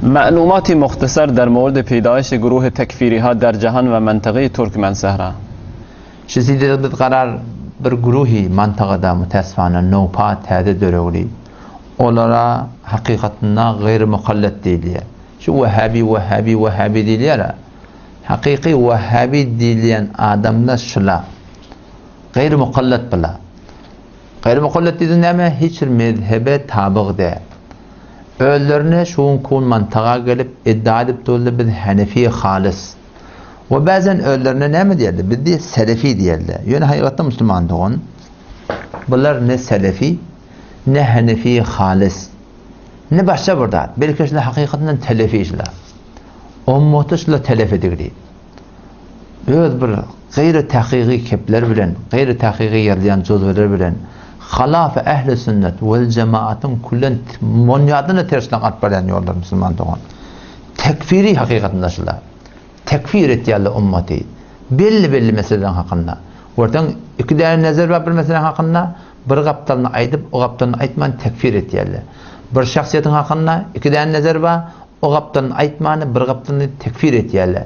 معلوماتی مختصر در مورد پیدایش گروه تکفیری ها در جهان و منطقه ترکمن صحرا. Şu sidede biz garar bir guruhi mantagada mütäsfana nowpa täze döregli. Olara hakykatynda gaýry mukallet diýilýär. Şu wahhabi wahhabi wahhabi diýilýär-ä. Hakyky wahhabi diýilýän adamlar şula. Gaýry mukallet bula. Gaýry mukallet diýdi näme? Hiç bir mezhebe tabyg däl. Özlerine şu gün kun mantaga gelip iddia edip durlar biz hanefi halys. We bazen özlerine näme diýerler? Biz diýe selefi diýerler. Ýöne hakykatda musulman dogan bular ne selefi ne hanefi halys. Ne başga bir zat. Belki şular hakykatdan telefi şular. Ummaty şular telef edigli. Öz bir gaýry takygy kepler bilen, gaýry takygy ýazýan juzweler bilen halaf ähli sünnet wel jemaatyň küllen monýadyna tersine alyp barýan ýollar musulman dogan. Tekfiri hakykatynda şular. Tekfir etýärler ummaty. Belli-belli meseleleriň hakynda. Görseň, iki däne nezer bar bir meseläň hakynda, bir gapdalyny aýdyp, o gapdalyny aýtman tekfir etýärler. Bir şahsyýetiň hakynda iki däne nezer bar, o gapdalyny aýtmany, bir gapdalyny tekfir etýärler.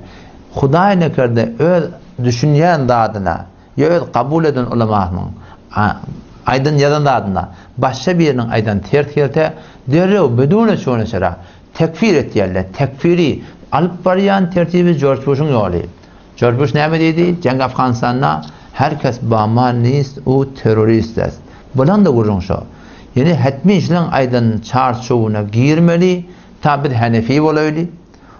Hudaý nekerde öz düşünýän zadyna ýa öz kabul eden ulamasynyň aýdan ýazan zadyna başga biriniň aýdan ters gelse, derrew bidune şuna şera Tekfir etýärler. Tekfiri alyp barýan tertibi Jorj Buşuň ýoly. Jorj Buş näme diýdi? Jeň Afganystanda her kes ba ma nist u terrorist est. Bulan-da gürrüň şo. Ýöne hetmi şulaň aýdan çarçuwyna girmeli, ta biz hanefi bolaýly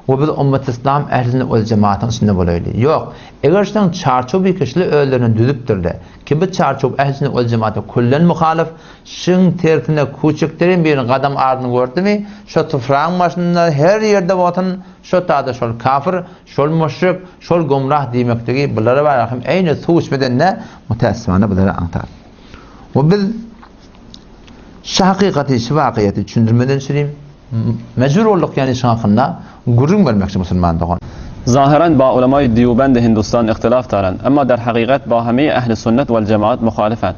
we biz ummat yslam ähli sünnet wel jemaatyň içinde bolaýly. Ýok. Eger şulaň çarçuwy kişiler özlerine düzüpdirler ki bu çarçuw ähli sünnet wel jemaata küllen muhalyf, Şyň tersine kuçikdirin birini gadam adyny gördümi, şo tufragyň başynda her ýerde bolsun, şo tada şol kafir, şol muşrik, şol gumrah diýmekligi bulara bar hem eýni suw içmeden-de mütäessifana bulara aňtar. We biz şu hakykaty, şu wakyýaty düşündirmeden çürim mejbur bolduk ýagny şuň hakynda gürrüň bermekçi musulman dogan. Zahyran ba ulemaý Dýubend Hindustan ihtilaf daran, emma der hakykat ba heme ehli sünnet wel jemaat muhalifan.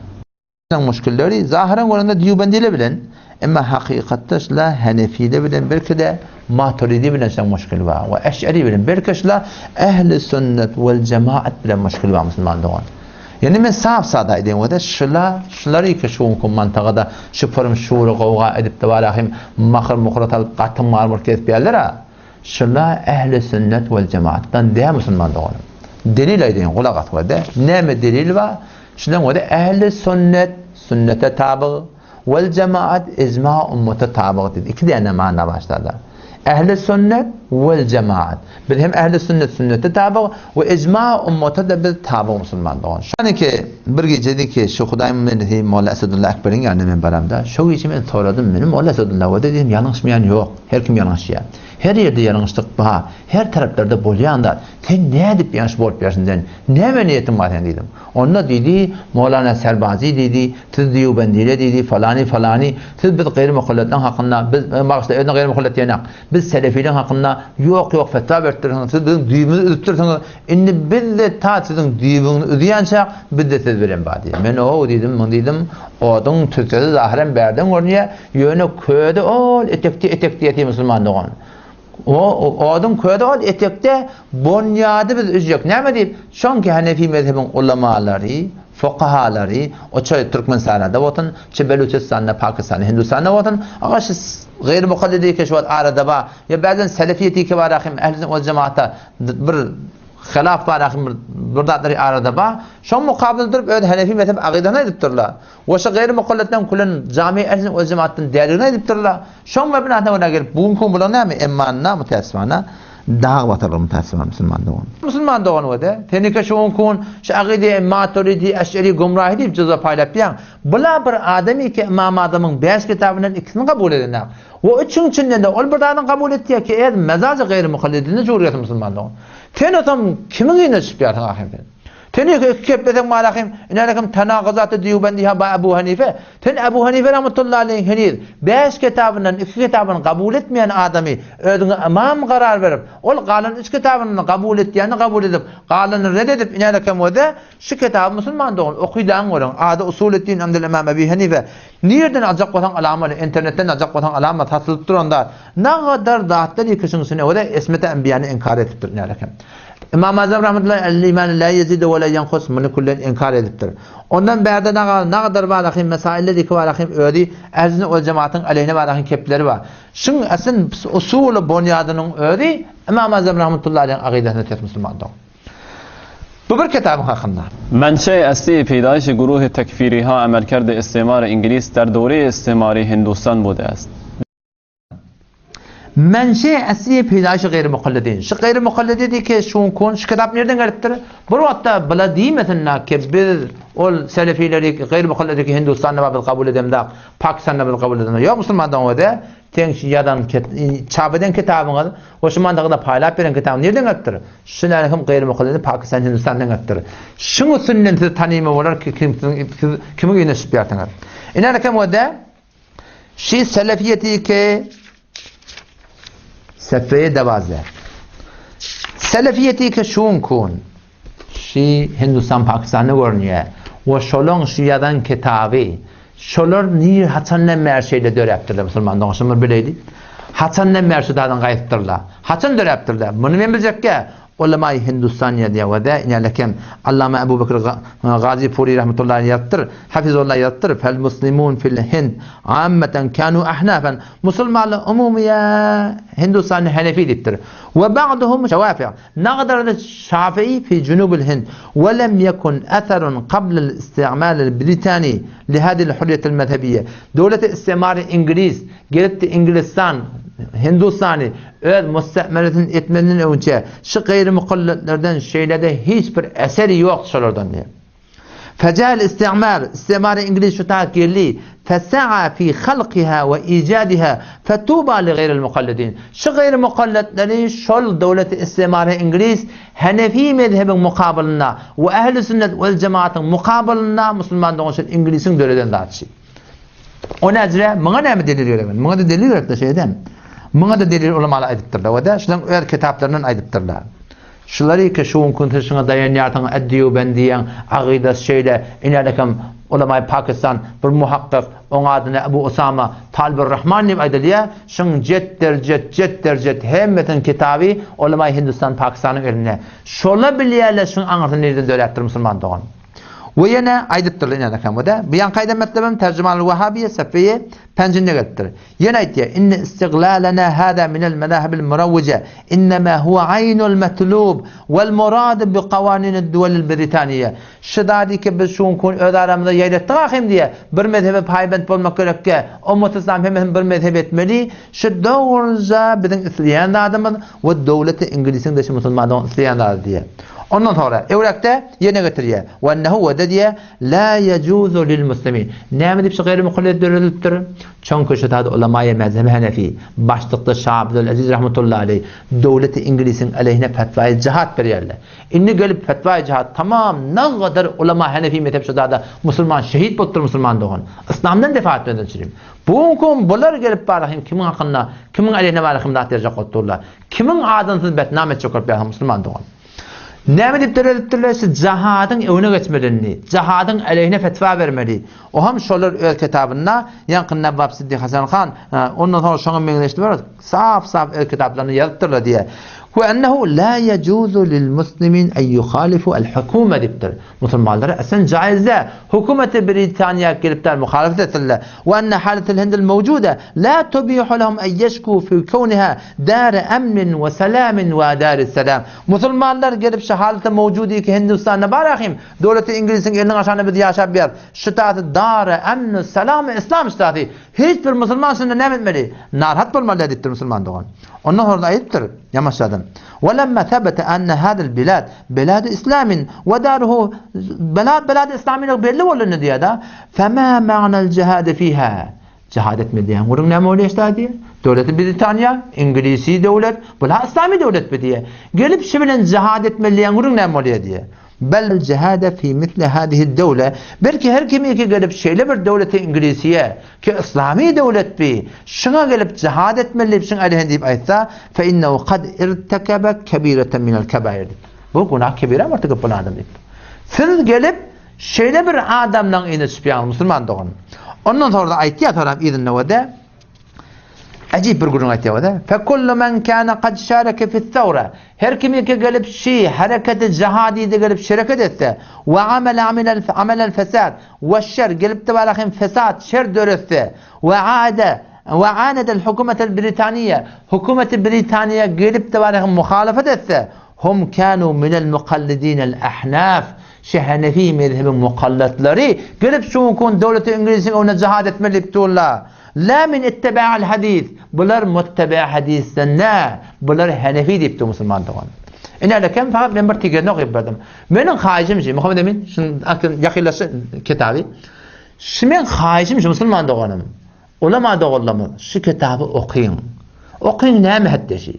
Muşkilleri zahyran görende Dýubendiler bilen, emma hakykatda şula Hanefiler bilen belki-de Maturidi bilen şeň muşkil bar we Eş'eri bilen belki şula Ehli sünnet wel jemaat bilen muşkil bar musulman dogan. Ýöne men sap sada aýdaýyn wada şula şulary ki şu günki mantagada şu pyrym şury gowga edip de barahym mahyr muhyra salyp gatyň mal bolup gezip ýärler-a. Şula Ehli sünnet wel jemaatdan däl musulman doganym. Delil aýdaýyn gulak as wada. Näme delil bar? Şunuň özi ähli sünnet, sünnete tabyg, wel jemaat ijma ummata tabyg diýdi. Iki däne mana başlady. Ähli sünnet wel jemaat. Biz hem ähli sünnet sünnete tabyg we ijma ummata da biz tabyg musulman dogan. Şony ki bir gijedi ki şu Hudaýyň meni Molla Esedulla Ekberiň ýanyna men baramda, şo gije men soradym, meni Molla Esedulla we diýdim ýalňyşmaýan ýok. Her kim ýalňyşýar. Her ýerde ýalňyşlyk bar. Her taraplarda bolýan zat. Sen nädip ýalňyş bolup ýörsüň sen? Näme niýetiň bar seň diýdim. Onda diýdi, Molana Serbazy diýdi, siz Dýubendile diýdi, falany falany, siz biz gaýry mukalletleň hakynda, biz, bagyşla, özüne gaýry mukallet diýenak, biz selefileň hakynda ýok ýok fetwa beripdirsiňiz, siz biziň düýbümizi üzüpdirsiňiz, indi biz-de ta siziň düýbüňizi üzýänçäk, biz-de siz bilen bar diýdi. Men ow diýdim, muny diýdim, oduň tüssesi zahyran bärden görünýär, ýöne közi ol etekde etekde ýatyr musulman dogan. O oduň közi ol etekde bonýady biz üzjek. Näme diýip? Şoňki Hanefi mezhebiň ulamalary, fukahalary, o ço Türkmenistanda bolsun, ço Beluçistanda, Pakistanda, Hindistanda bolsun, aga şu gaýry mukallidi ki şu wagt arada bar, ýa bäzden selefiýeti ki bar ahim ähli sünnet wal jemaatda bir hylaf bar ahim bir bir zatlary arada bar. Şoň mukabylynda durup öz Hanefi mezhep agydasyny aýdypdyrlar. We şu gaýry mukalletleň külen jamy ähli sünnet wal jemaatdan däldigini aýdypdyrlar. Şoň mebnasyna görä gelip bu günki gün bular näme? Emmanyna mütäessifana dag batarlar mütäessifana musulman dogan. Musulman dogan wede senike şu günki gün şu agydy maturidi eşeri gumrahy diýip jyza paýlap ýaň. Bula bir adamy ki Ymam Azamyň bäş kitabyndan ikisini kabul edenak. We üçüň içinden-de ol bir zadyny kabul etýär ki ez mezajy gaýry mukallidine jur gelsin musulman dogan. Sen otam kimiň yzyna düşüp ýarsyň ahyryn sen? Sen iki kepleseň malahym, inälekim tanaguzaty Dýubendiha ba Ebu Hanife. Sen Ebu Hanife rahmetullahi aleýhiň heniz bäş kitabyndan iki kitabyny kabul etmeýän adamy özüňe ymam karar berip, ol galan üç kitabyny kabul etýänini kabul edip, galanyny red edip inälekem wede şu kitaby musulman dogan okydaň görüň ady Usuleddin indel Ymam Ebi Hanife nirden aljak bolsaň alamaly internetden aljak bolsaň alama satylyp duran zat nagadar zatlar ýeke şuň içinde wede Esmete Enbiýany inkar edipdir inälekem. Ymam Azam rahmetullahi El-iman la ýezidu we la ýenkus muny küllen inkar edipdir. Ondan bärde nagadar bar ahim mesailler iki bar ahim özi Ehl-i sünnet wel jematyň aleyhine bar ahim kepleri bar. Şuň asyn usuly bonýadynyň özi Ymam Azam rahmetullahi aleyhiň agydasyna ters musulmandyr. Bu bir kitabyň hakynda. Menşe-i esli peýdaýşi guruhi tekfiriha amelkerdi istimary inglis der dowre-i istimary Hindustan bude est. Menşe esli peýdaýşy gaýry mukallidin. Şu gaýry mukallidi diýke şu kun şu kitap nirden gelipdir? Bir wagtda bula diýmesinler ki biz ol selefileri gaýry mukallidi ki Hindustanda bar biz kabul edemzok, Pakistanda biz kabul edemzok. Ýok musulmandan özi seň şu ýazan çap eden kitabyňyz we şu mantykda paýlap beren kitabyň nirden gelipdir? Şu näme hem gaýry mukallidi Pakistan Hindistandan gelipdir. Şuň üstünden siz tanyma bolar ki kim siz kimiň ýüzüne çypýarsyňyz. Ine kem özi Şi selefiyeti ki sefeye devaze. Selefiyeti ki şun kun. Şi Hindistan Pakistanda görünýär. We şolaň şu ýazan kitaby şolar nir haçandan bäri şeýle döräpdirler musulman dogan şuny bileýdi. Haçandan bäri şu zadyň gaýypdyrlar. Haçan döräpdirler? Muny men biljekkä Ulemaýy Hindustan ýazýar we de inälekem Allama Ebu Bekr Gazy Puri rahmetullahi aleyh ýazypdyr, Hafizullah ýazypdyr, Fel muslimun fil Hind ammeten kanu ahnafen, musulmanlar umumyýa Hindustanda Hanefi diýipdir. We ba'duhum Şewafi, nagadar-da Şafii fi junubil Hind we lem yekun etherun qablel isti'malil Britani li hadihil hurriyetil mezhebiyye. Döwleti istimary Iňlis gelipdi Iňlistan Hindustany öz mustakmeresini etmezinden öňçe şu gaýry mukalletlerden şeýle-de hiç bir eseri ýokdy şolardan diýýär. Fejal istigmar, istigmary iňlis şu taýt geldi, fesa'a fi halkiha we ijadiha fetuba li gaýril mukallidin. Şu gaýry mukalletleri şol döwleti istigmary iňlis Hanefi mezhebiň mukabylynda we ähli sünnet wel jemaatyň mukabylynda musulman dogan şol iňlisiň döreden zatçy. O näcire? Muňa näme delil gerek? Muňa-da delil gerek-de şeýdem. Muňa-da delil ulamalar aýdypdyrlar. We de şularyň öz kitaplaryndan aýdypdyrlar. Şulary ki şu gün siz şuňa daýanýarsyňyz, Ed-Dýubendiýeň agydasy şeýle, inälekem ulamaý Pakistan bir muhakkyk, oň adyna Ebu Usama Talibur Rahman diýip aýdylýar. Şuň jet-derjet, jet-derjet hemmesiniň kitaby ulamaý Hindistan, Pakistanyň elinde. Şola bilýärler şuň aňyrsyny nireden döräpdir musulman dogan. We ýene aýdypdyrlar ine Nakamuda, bu ýaňky aýdan metlebim Terjümanul Wahhabiýe sefeýe penjinde gelipdir. Ýene aýtýar, Inne istiglalena hada minel mezahibil murawwije innema huwa aýnul metlub wel murad bi kawaninid duwelil britaniýe. Şu zady ki biz şu günki gün öz aramyzda ýaýratdyk ahym diýýär, bir mezhebe paýbent bolmak gerekkä, ummaty yslam hemmesini bir mezhep etmeli, şu dogruja biziň isleýän zadymyz we döwleti iňlisiň de şu musulmanlaryň isleýän zady diýýär. Ondan soňra Ewrekde ýene getirýär. We ennehu we-de diýýär, la ýejuzu lil muslimin. Näme diýip şu gaýry mukallid döredilipdir? Çünki şu zady ulamaýy mezhebi Hanefi, başlykda Şa Abdülaziz rahmetullahi aleýh döwleti iňlisiň aleýhine fetwaýy jihat berýärler. Indi gelip fetwaýy jihat tamam nagadar ulama Hanefi mezhep şu zada musulman şehit bolupdyr musulman dogan. Yslamdan defa etmeden çürim. Bu gün bular gelip barahym kimiň hakynda, kimiň aleýhine barahym zat berjek bolup durlar. Kimiň adyny siz betnam etjek bolup ýatyň musulman dogan? Näme diýip döredipdirler şu jahadyň öňüne geçmelini, jahadyň aleýhine fetwa bermeli. O hem şolar öz kitabynda, ýaňky Nawwab Siddik Hasan han, ondan soňra şoňa meňzeşli bir sap-sap öz kitaplarynda ýazypdyrlar diýýär. We ennehu la ýejuzu lil muslimin en yuhalifu al hukuma diýipdir. Musulmanlara aslen jaiz däl. Hökümeti Britaniýa gelipler muhalefet etsinler. We enne haletel hindil mewjude la tubihu lehum en yeşku fi kewniha dar emnin we selamin we dar selam. Musulmanlar gelip şu halete mewjudy ki Hindistanda bar ahim döwleti İngilisiň eliniň aşagynda biz ýaşap ýaz. Şu taýda dar emn selam islam şu taýda. Hiç bir musulman şunda näme etmeli? Narhat bolmaly däl diýipdir musulman dogan. Ondan sonra aýdypdyr ýamaşladan. We lemma sebete enne hadal bilad Belady islamin we daruhu belad belady islamylygy belli boldy indi diýýär-de. Fema ma'nal jihadi fiha. Jihad etme diýýän gürrüň näme bolýar şda diýýär. Döwleti Britaniýa, Iňlisi döwlet, bular islamy döwletmi diýýär. Gelip şu bilen jihad etmeli diýýän gürrüň näme bolýar diýýär. Bel jihade fi misli hadihi döwle, belki her kimiki gelip şeýle bir döwlete Iňlisiýe, ki yslamy döwlet bi, şuňa gelip jihad etmeli diýip şuň älehen diýip aýtsa, fe innehu kad irtekebe kebireten minel kebair diýip. Bu günah kebire murtekip bolan adam diýip. Siz gelip şeýle bir adamlaň yzyna düşüp musulman dogan. Ondan sonra da aýtýar soram yzynda we Ajip bir gürrüň aýtýar o-da. Fekullu men kana kad şareke fi's-sawra. Her kim ýeke gelip şi hereketi jihadide gelip şereket etse, we amele amilel amelel fesad we şer gelip-de barahym fesat şer döretse, we aade we anedel hukumetel britaniýe hukumeti britaniýa gelip-de barahym muhalefet etse, hum kanu minel mukallidinel ahnaf şi hanefi mezhebiň mukallatlary gelip şu gün döwleti iňlisiň öňünde jihad etmeli diýip durlar. La min ittiba'il hadis. Bular muttebe hadisden dä, bular hanefi diýipdir musulman dogan. Ine lekem fakat men bir tigerini okyp berdim. Meniň haýyşym şu, Muhammed Emin, şuny aklyn ýakynlaşdy kitaby. Şu meň haýyşym şu musulman doganym. Ulama doganlarymyz şu kitaby okyň. Okyň näme hetde şi?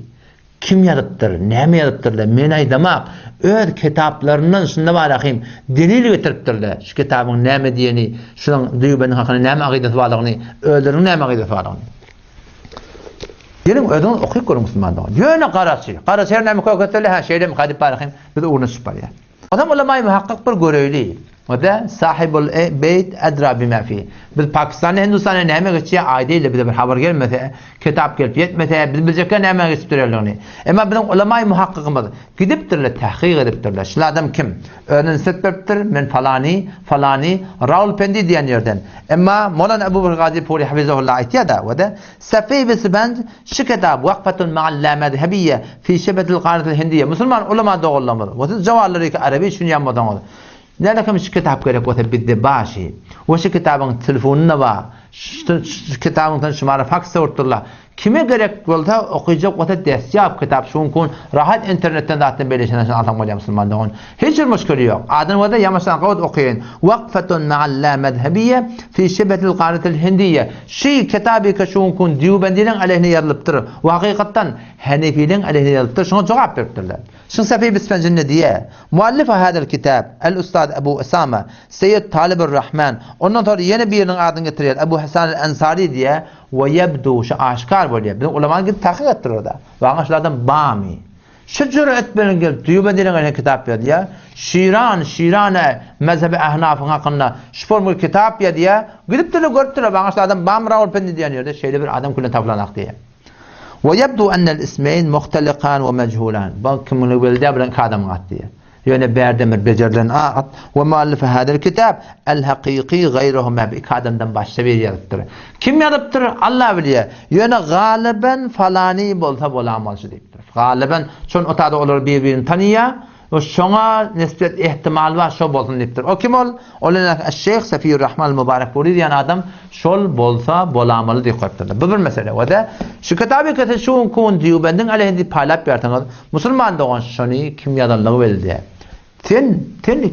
Kim ýazypdyr, näme ýazypdyrlar, men aýdamak, öz kitaplaryndan şunda bar ahym, delil getiripdirler, şu kitabyň näme diýeni, şunuň Dýubeniň hakynda näme agydasy barlygyny, özleriniň näme agydasy barlygyny. Geliň özüňiz okyp görüň musulman dogan. Ýöne garaçy, garaçy her näme köketseler, hä şeýlemi gadyp bar ahym, biz ugruna düşüp barýar. Onam ulamaýy muhakkyk bir göreýli. O-da sahibul beýt edra bima fi. Biz Pakistanda, Hindistanda näme geçýär aýdaýly bize bir habar gelmese, kitap gelip ýetmese, biz biljekler näme geçip durýanlygyny. Emma biziň ulamaýy muhakkykymyz gidipdirler, tahkyk edipdirler. Şul adam kim? Özüne nisbet beripdir, men falany, falany, Rawalpendi diýen ýerden. Emma Molana Ebu Bekr Gazy Puri hafizahullah aýtýar-da, o-da Safeý we Siband şu kitap Waqfatun ma'al la mezhebiyye fi şebetil garatil hindiyye Musulman ulama doganlarymyz we siz jawallary ki arabi düşünýän bolsaňyz näme kim şu kitap gerek bolsa bizde bar şi we şu kitabyň telefonyny bar şu kitabyň sen şumara faks sowurtdyrlar kime gerek bolsa okyjak bolsa destýap kitap şu gün rahat internetden zatdan beleşen şunu alsaň bolýar musulman dogan Hiç bir muşkili ýok. Adyny bolsa ýamaşdan gowut okaýyn. Waqfatun ma'al la mezhebiyye fi şibhetil garatil hindiyye. Şy kitaby ki şu günki gün Dýubendiliň aleyhine ýazylypdyr we hakykatdan Hanefiliň aleyhine ýazylypdyr şuňa jogap beripdirler. Şyň Safi Bispenjinde diýýär, Muallifu hadal kitab, el ustaz Ebu Usama, Seýed Talibur Rahman. Ondan soňra ýene biriniň adyny getirýär, Ebu Hasan el Ensari diýýär, we ýebdu şu aşkar bolýar. Biziň ulama gidip tahkyk etdirler-de. Waňa şulardan barmy? Şu jüret bilen gelip düýbe diýlen kitap ýazýar. Şiran, Şirane mezhebi Ahnafyň hakynda şu forma kitap ýazýar. Gidipdirler, görüpdirler, baňa şu adam bam Rawalpindi diýen ýerde şeýle bir adam külen tapylanak diýýär. We ýebdu ennel ismeýn muhtelikan we mejhulan. Bu kimligi belli däl bilen iki adamyň ady diýýär. Ýöne bärde bir bejerilen at we muallifi hadal kitab el hakyky gaýruhuma bu iki adamdan başga biri ýazypdyr. Kim ýazypdyr? Allah bilýär. Ýöne galyban falany bolsa bolamazdy diýipdir. Galyban şon otada olar bir-birini tanyýar we şoňa nisbet ehtimal bar şo bolsun diýipdir. O kim ol? Ol ene Eş-Şeýh Safiýur-Rahman Mubarakpuri diýen adam şol bolsa bolamaly diýip goýupdyrlar. Bu bir mesele. We-de şu kitaby kese şu günki gün Dýubendiň aleýhine diýip paýlap berseňiz, musulman dogan şony kim ýazanlygy belli däl. Sen, sen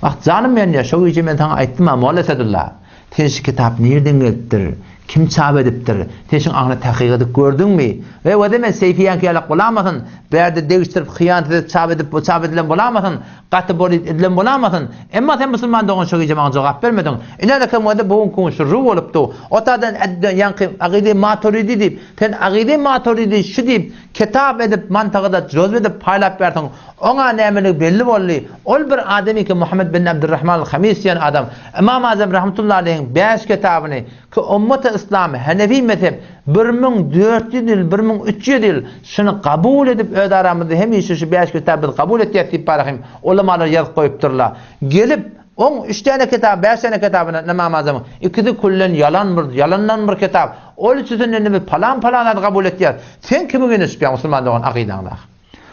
Wah, janym men ýa, şo gije men saňa aýtdym-a, Molla Esedulla. Sen şu kitap nirden gelipdir? Kim çap edipdir? Sen şuň aňyna tahkyk edip gördüňmi? We we-de men Seýfiýäňki ýalak bolamasyn, bärde degişdirip, hyýanat edip çap edip, bu çap edilen bolamasyn, gaty bolit edilen bolamasyn. Emma sen musulman dogan şo gije maňa jogap bermediň. Ine lekem we-de bu günki gün şu ru bolupdy. O tadan ýaňky Agydy Maturidi diýip, sen Agydy Maturidi şu diýip, kitap edip, mantagyda jozw edip paýlap bersiň. Oňa nämeligi belli boldy. Ol bir adamy ki Muhammed bin Abdurrahman al-Hamis diýen adam, Ymam Azam rahmetullahi aleýhiň bäş kitabyny ki ummaty yslam, hanefi mezhep 1400 ýyl, 1300 ýyl şuny kabul edip öz aramyzda hemişe şu bäş kitaby biz kabul etýäs diýip barahym ulamalar ýazyp goýupdyrlar. Gelip oň üç däne kitaby, bäş däne kitabyny Ymam Azamyň ikisi küllen ýalan bir, ýalandan bir kitap. Ol üçüsinden biz palan-palan zady kabul etýäs. Sen kimi geňeşipýäň musulman dogan akydaňda?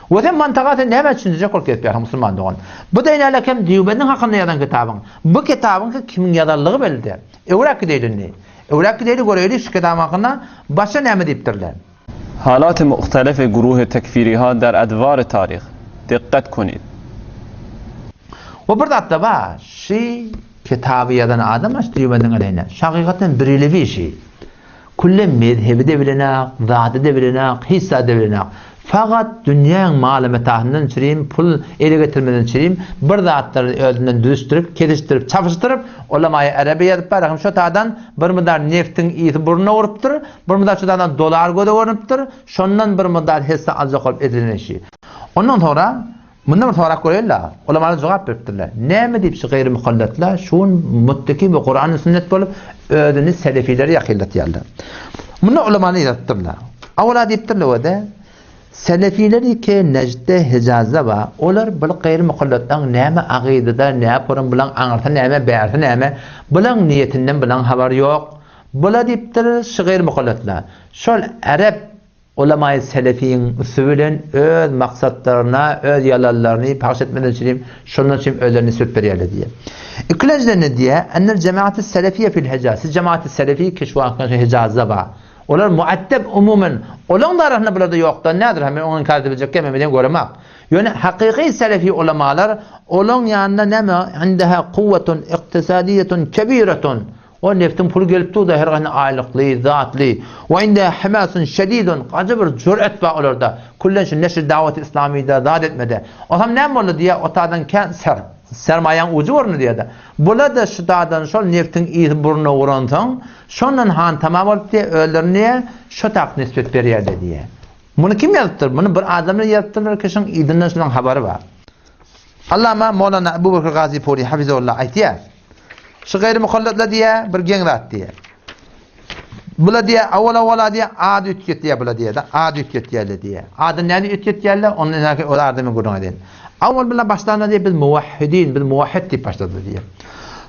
We sen mantaga sen näme düşündirjek bolup gezip ýörsiň musulman dogan? Bu deýnäle kem Dýubendiň hakynda ýazan kitabyň. Bu kitabyň ki kimiň ýazanlygy belli däl. Öwräk gideýli indi. Öwräk gideýli göreýli şu kitabyň hakynda başga näme diýipdirler. Halat muhtelef guruh tekfiriha der adwar tarih dikkat kunid. We bir zatda bar, şi kitaby ýazan adam şu Dýubendiň aleýhine. Şu hakykatdan birelewi şi. Külle mezhebi-de bilenak, zady-da bilenak, hiç zady-da bilenak. Fakat dünýäň maly-metahyndan çürim, pul ele getirmeden çürim, bir zatlary özünden düzüşdirip, kesişdirip, çapyşdyryp, ulamaýy ärebe ýazyp bar, hem şo tadan bir mydar neftiň ysy burnuna urupdyr, bir mydar şo tadan dolar göze görnüpdir, şondan bir mydar hesse aljak bolup edilen işi. Ondan soňra mundan bir sorap göreýin-le, ulamalar jogap beripdirler. Näme diýip şu gaýry mukallatlar şu gün muttaki we Kurany sünnet bolup özüni selefilere ýakynlatýarlar. Munda ulamalar ýazypdyrlar. Awala diýipdirler we-de selefileri ke Nejdde, Hijazda bar, olar bul gaýry mukallatlaryň näme agydyda, näporum bulaň aňyrsy näme, bärsi näme, bulaň niýetinden bulaň habary ýok. Bula diýipdir şu gaýry mukallatlar. Şol arap Ulamaýy selefiň üsti bilen öz maksatlaryna, öz ýalanlaryny pagş etmeden üçin şondan üçin özlerini nisbet berýärler diýýär. Ikilenjiden ne diýýär? Ennel jemaati selefiýe fil Hijaz. Siz jemaati selefi ki şu wagtky şu Hijazda bar. Olar muaddeb umumen. Olaň arasynda bularda ýokdan nädir? Men oňa inkar edip biljek men bilen göremak. Ýöne hakyky selefi ulamalar olaň ýanynda näme? Indeha kuwwetun iktisadiýetun kebiretun. O neftiň puly gelip dur-da her haýsy aýlykly, zatly. Wa inde hamasun şedidun, gaty bir jüret bar olarda. Küllen şu neşr dawat islamyda zat etmede. Osam näme boldy diýýär, o taýdan kän ser, sermaýaň ujy göründi diýýär-de. Bular-da şu taýdan şol neftiň ysy burnuna uransoň, şondan hantama bolup diýýär, özlerini diýýär, şo tak nisbet berýärler diýýär. Muny kim ýazypdyr? Muny bir adamlar ýazypdyrlar ki, şoň yzyndan şolaň habary bar. Allama Molana Ebu Bekr Gazipuri hafizahullah aýtýar. Şu gaýry mukallatlar diýýär, bir geň zat diýýär. Bula diýýär, awal-awala diýýär, ady üýtgetýär bula diýýär-de, ady üýtgetýärler diýýär. Adyny nädip üýtgetýärler, ony näki ol arada men gürrüň edeýin. Awal bula başlanda diýýär, biz muwahhidin, biz muwahhid diýip başladylar diýýär.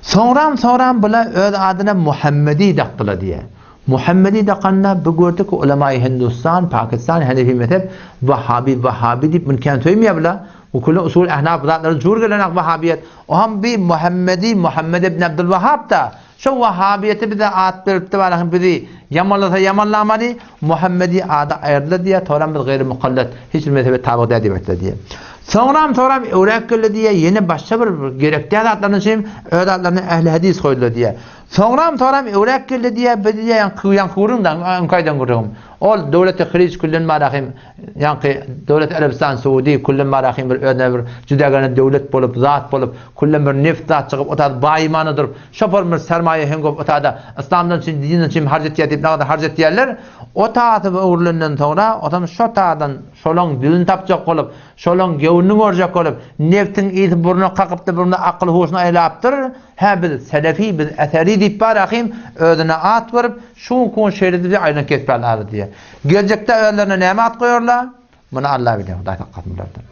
Soňram, soňram bula öz adyna Muhammedi dakdylar diýýär. Muhammedi dakanda bu gördük ki, ulamaýy Hindustan, Pakistan, Hanefi mezhep, Wahhabi, Wahhabi diýip muny kän söýmeýär bula. Bu külli usul ahnaf zatlary jur gelenak Wahhabiýet. Oham bi Muhammedi Muhammed ibn Abdul Wahhab da. Şo Wahhabiýeti bize at beripdi barahym bizi ýamanlasa ýamanlamady Muhammedi ady aýyrdylar diýýär soram biz gaýry mukallet hiç bir mezhebe tabyg däl diýip aýtdylar diýýär. Soňram soram öwräk geldi diýýär ýene başga bir gerek däl zatlaryny üçin öz atlaryny ähli hadis goýdular diýýär. Soňram soram öwräk geldi diýýär biz diýýär ýaňky ýaňky gürrüň da öňki aýdan gürrüňim. Ol döwleti Hiliç küllen barahym Ýaňky döwlet Arabystan Suudi küllen marahym bir özüne bir jüdägene döwlet bolup zat bolup küllen bir neft zat çykyp otada baýymana durup şopar bir sermaýa hengop otada yslamdan üçin dinden üçin harç etýär diýip nagada harç etýärler otasy öwrülenden soňra otam şotadan şolaň dilini tapjak bolup şolaň göwnüni görjek bolup neftiň ysy burnuna kakypdyr burnuna akyl huşuny aýlapdyr hä biz selefi biz eseri diýip barahym özüne at görüp şu günki gün şeýle diýip aýlanyp gezipärler diýýär. Geljekde özlerine näme at goýarlar? Muny Alla bilýär, Hudaý saklasyn bulardan.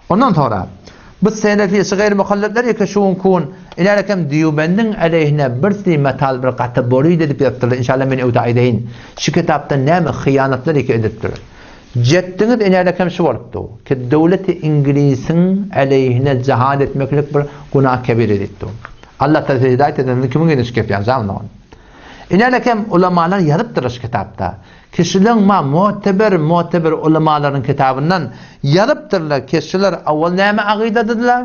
Ondan soňra bu selefi şygyr muhalletler ýeke şu günki gün ilärekem Dýubendiň aleýhine bir si metal bir gaty borydy edip ýazypdyrlar. Inşallah men öwde aýdaýyn. Şu kitapda näme hyýanatlar ýeke edilipdir. Jetdiňiz ilärekem şu bolupdy. Ki döwleti Iňlisiň aleýhine jihad etmeklik bir günah kebir edipdi. Allah taala size hidaýat etsin. Kimiň ýüzüne şu gep ýazjagym dogan. Inälekem ulamalar ýazypdyr şu kitapda. Kişileň ma muteber muteber ulamalaryň kitabyndan ýazypdyrlar kişiler awal näme agydadydylar,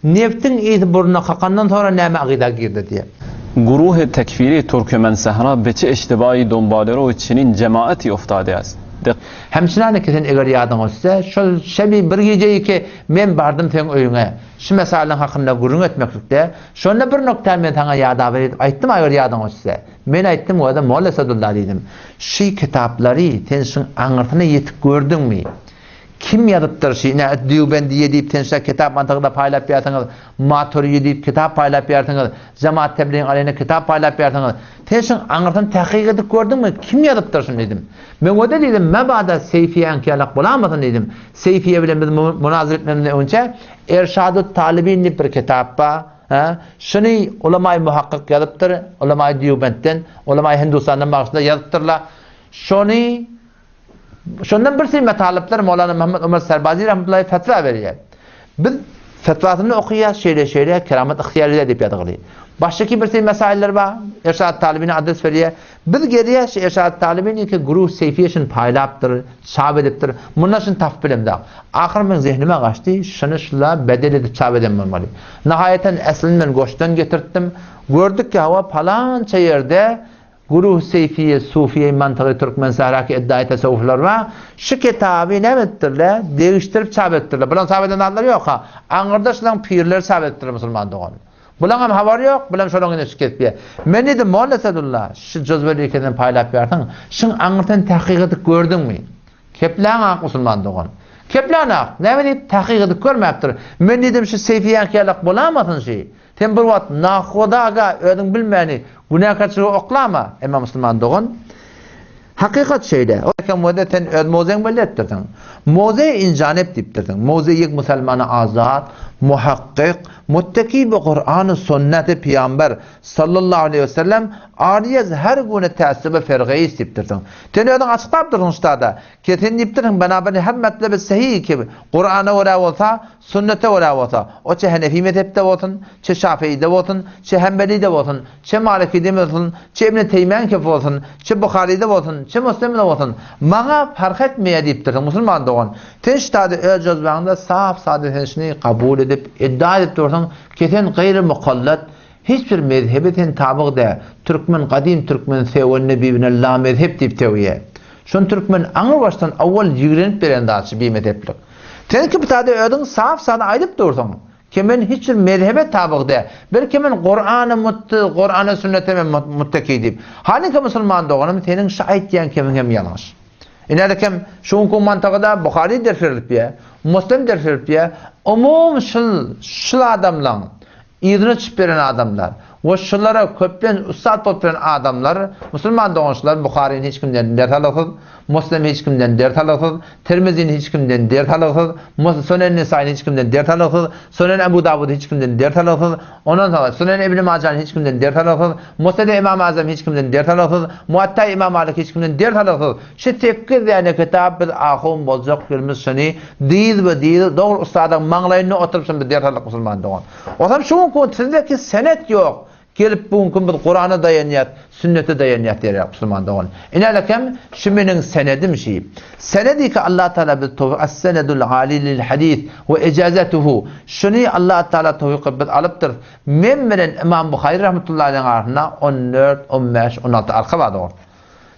neftiň ysy burnuna kakandan soňra näme agyda girdi diýip. Guruh tekfiri Türkmensahra be çe iştibai donbalerow çinin cemaati oftade ast. Dek. Hemçinaniki sen eger ýadyňa düşse, şol şebi bir gijeyi ki men bardym seň öýüňe, şu mesalyň hakynda gürrüň etmeklikde, Şonda bir nokta men saňa ýadaber edip aýtdym ager ýadyňa düşse. Men aýtdym oda Molla Sadulla diýdim. Şy kitaplary sen şyň aňyrsyna ýetip gördüňmi? Kim ýazypdyr şy ine Dýubendiýe diýip sen şa kitap mantygynda paýlap ýarsyňyz, Maturiýe diýip kitap paýlap ýarsyňyz, Jamaat Tebligiň aleýhine kitap paýlap ýarsyňyz. Sen şyň aňyrsyny tahkyk edip gördüňmi? Kim ýazypdyr şuny diýdim. Men oda diýdim mebada Seýfiýäňki ýalak bolamasyn diýdim. Seýfiýe bilen biz munazara etmezden öňçä Erşadut Talibin diýip bir kitap bar. Hä? Şuny ulamaý muhakkyk ýazypdyr, ulamaý Dýubentden, ulamaý Hindustandan bagyşla ýazypdyrlar. Şony şondan bir silme talyplar Mowlana Muhammed Omar Serbazi rahmetullahi fetwa berýär. Biz fetwasyny okaýas, şeýle-şeýle keramat ygtyýar edýär diýip ýazgyly. Başgaky bir silme mesailler bar. Erşad Talibine adres berýär. Biz gelýäs şu Erşad Talibin iki guruh seýfiýe şuny paýlapdyr, çap edipdir. Mundan şuny tapyp bilemzok. Ahyry meň zehnime gaçdy, şuny şula bedel edip çap eden bolmaly. Nahaýatan eslini men goşdan getirtdim. Gördük ki hawa palança ýerde. Guruh Seýfiýe Sufiýe Mantygy Türkmen Sähraki Eddaýy Tesewwuflar bar. Şu kitaby näme edipdirler? Degişdirip çap edipdirler. Bulaň çap eden zatlary ýok-ha. Aňyrda şulaň pirleri çap edipdirler musulman dogan. Bulaň hem habary ýok, bulam şolaň ýüzüne çykyp gezipýär. Men diýdim, Molla Sedulla, şu jozweli ikisini paýlap ýarsyň, şuň aňyrsyny tahkyk edip gördüňmi? Kepläň-ak musulman dogan. Keplän-ak, näme diýip tahkyk edip görmäpdir. Men diýdim, şu Seýfiýäňki ýalak bolamasyn şi? Sen bir wagt nahodaga özüň bilmäni günäkärçilige oklama, emma musulman dogan, hakykat şeýle. O eken bolsa sen öz mowzeňi belli etdirdiň. Mowze injanep diýipdirdiň. Mowze ýek musalmany azat, muhakkyk, mutteki bi Kurany sünneti pygamber sallallahu aleýhi we sellem aryýez her güne tässuby fergeýis diýipdirdiň. Sen özüň açyklapdyrsyň ştada. Ki sen diýipdirsiň banaberin her matlaby sahyh ki Kurana görä bolsa, Sünnete görä bolsa, o çe Henefi mezhepde bolsun, çe Şafeide bolsun, çe Hembelide bolsun, çe Malikide bolsun, çe Ibni Teýmiýäň kefi bolsun, çe Buharyda bolsun, çe Muslimde bolsun, maňa parh etmeýär diýipdirsiň, musulman dogan. Sen şu zady öz jozbaňda sap-sada sen şuny kabul edip, iddia edip dursuň ki sen gaýry mukallat, hiç bir mezhebe sen tabyg däl, türkmen gadym türkmen söwende bibine la mezhep diýip sögýär. Şony türkmen aňry başdan owal ýigrenip beren zat şu bimezheplik. Sen ki bu zady özüň sap-sada aýdyp dursuň, ki men hiç bir mezhebe tabyg däl, belki men Kurana mutty, Kurana sünnete men mutteki diýip. Halyňky musulman doganym seniň şu aýtýan kemiň hem ýalňyş. Inädekem şu günki mantagyda Buhary ders berilipýä, Muslim ders berilipýä, umum şul şul adamlaň Yzyna düşüp beren adamlar we şulara köplenç ussat bolup beren adamlar musulman doganşylar Buharyny hiç kimden ders algysyz, Muslimi hiç kimden ders algysyz, Tirmizini hiç kimden ders algysyz, Sunen Nesaýyny hiç kimden ders algysyz, Sunen Ebu Dawudy hiç kimden ders algysyz, ondan soňra Sunen Ibni Majany hiç kimden ders algysyz, Musnedi Imam Azamy hiç kimden ders algysyz, Muatta Imam Malik hiç kimden ders algysyz. Şu sekiz däne kitap biz ahun boljak ýerimiz şuny dyz we dyz dogry ussadyň maňlaýynda oturyp şuny biz ders aldyk musulman dogan. Osam şu günki gün sizdeki senet ýok. Gelip bu günki biz Kurana daýanýas, sünnete daýanýas diýer musulman dogan. Inälekem şu meniň senedim şi. Senedi ki Allah Taala biz towfik as-senedul ali lil hadis we ijazatuhu. Şuny Allah Taala towfik biz alypdyrys. Men bilen Imam Buhary rahmetullahi aleyhiň arasynda 14, 15, 16 arka bar dogry.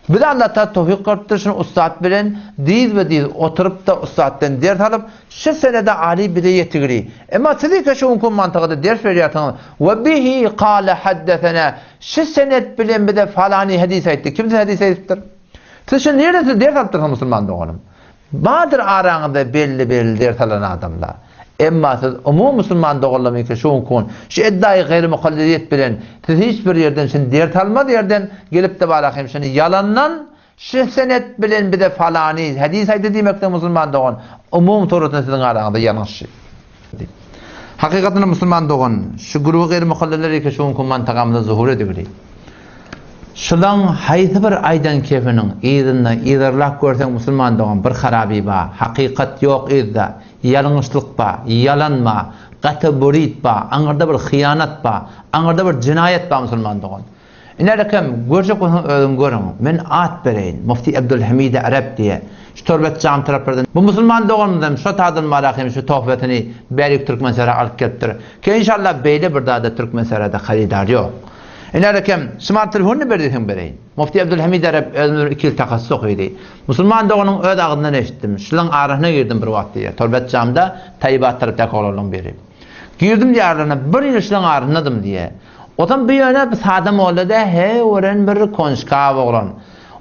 Bize Allatagala towfyk beripdir, şuny ussat bilen dyzbe-dyz oturyp-da ussatdan ders alyp, şu senede aly bize ýetigili. Emma siz eke şu günki mantygada ders berýärsiňiz, We bihi kale haddesena, şu senet bilen bize falany hadys aýtdy. Kim size hadys aýdypdyr? Siz şu nireden siz ders alypdyrsyňyz musulman doganym? Bardyr araňyzda belli-belli ders alan adamlar. Emma siz umumy musulman doganlarymyňky şu günki gün şu eddaýy gaýry mukaddiýet bilen siz hiç bir ýerden şuny ders almaz ýerden gelip-de bara hem şuny ýalandan şu senet bilen bize falany hadys aýtdy diýmekde musulman dogan umumy suratynda siziň araňyzda ýalňyş şu. Hakykatynda musulman dogan, şu güruhy gaýry mukaddeler eke şu günki mantagamyzda zuhur edigili. Şulaň haýsy bir aýdan kefiniň yzynda yzarlap görseň musulman dogan bir haraby ba, hakykat ýok yzda, ýalňyşlyk ba, ýalan ba, gaty burit ba, aňyrda bir hyýanat ba, aňyrda bir jenaýat ba musulman dogan. Ine rekem, görjek bolsaň özüň görüň. Men at bereýin, Mufti Abdulhamid Arap diýe. Şu Torbet jam taraplardan. Bu musulman doganymyz hem şo tadan barak hem şu tohbetini bärik Türkmensähra alyp gelipdir. Ki inşallah beýle bir zada Türkmensährada harydar ýok. Ine rekem, smart telefonyny ber diýseň bereýin. Mufti Abdulhamid Arap özümiz bir iki ýyl takassus okydy. Musulman doganyň öz agzyndan eşitdim. Şulaň arasyna girdim bir wagt diýýär. Torbet jamda Taýybat tarapdaky oglanlaryň biri. Girdim diýýär aralaryna, bir ýyl şulaň arasyndadym diýýär. Otam bu ýöne bir sada molla dä, he ören bir konçkaw oglan.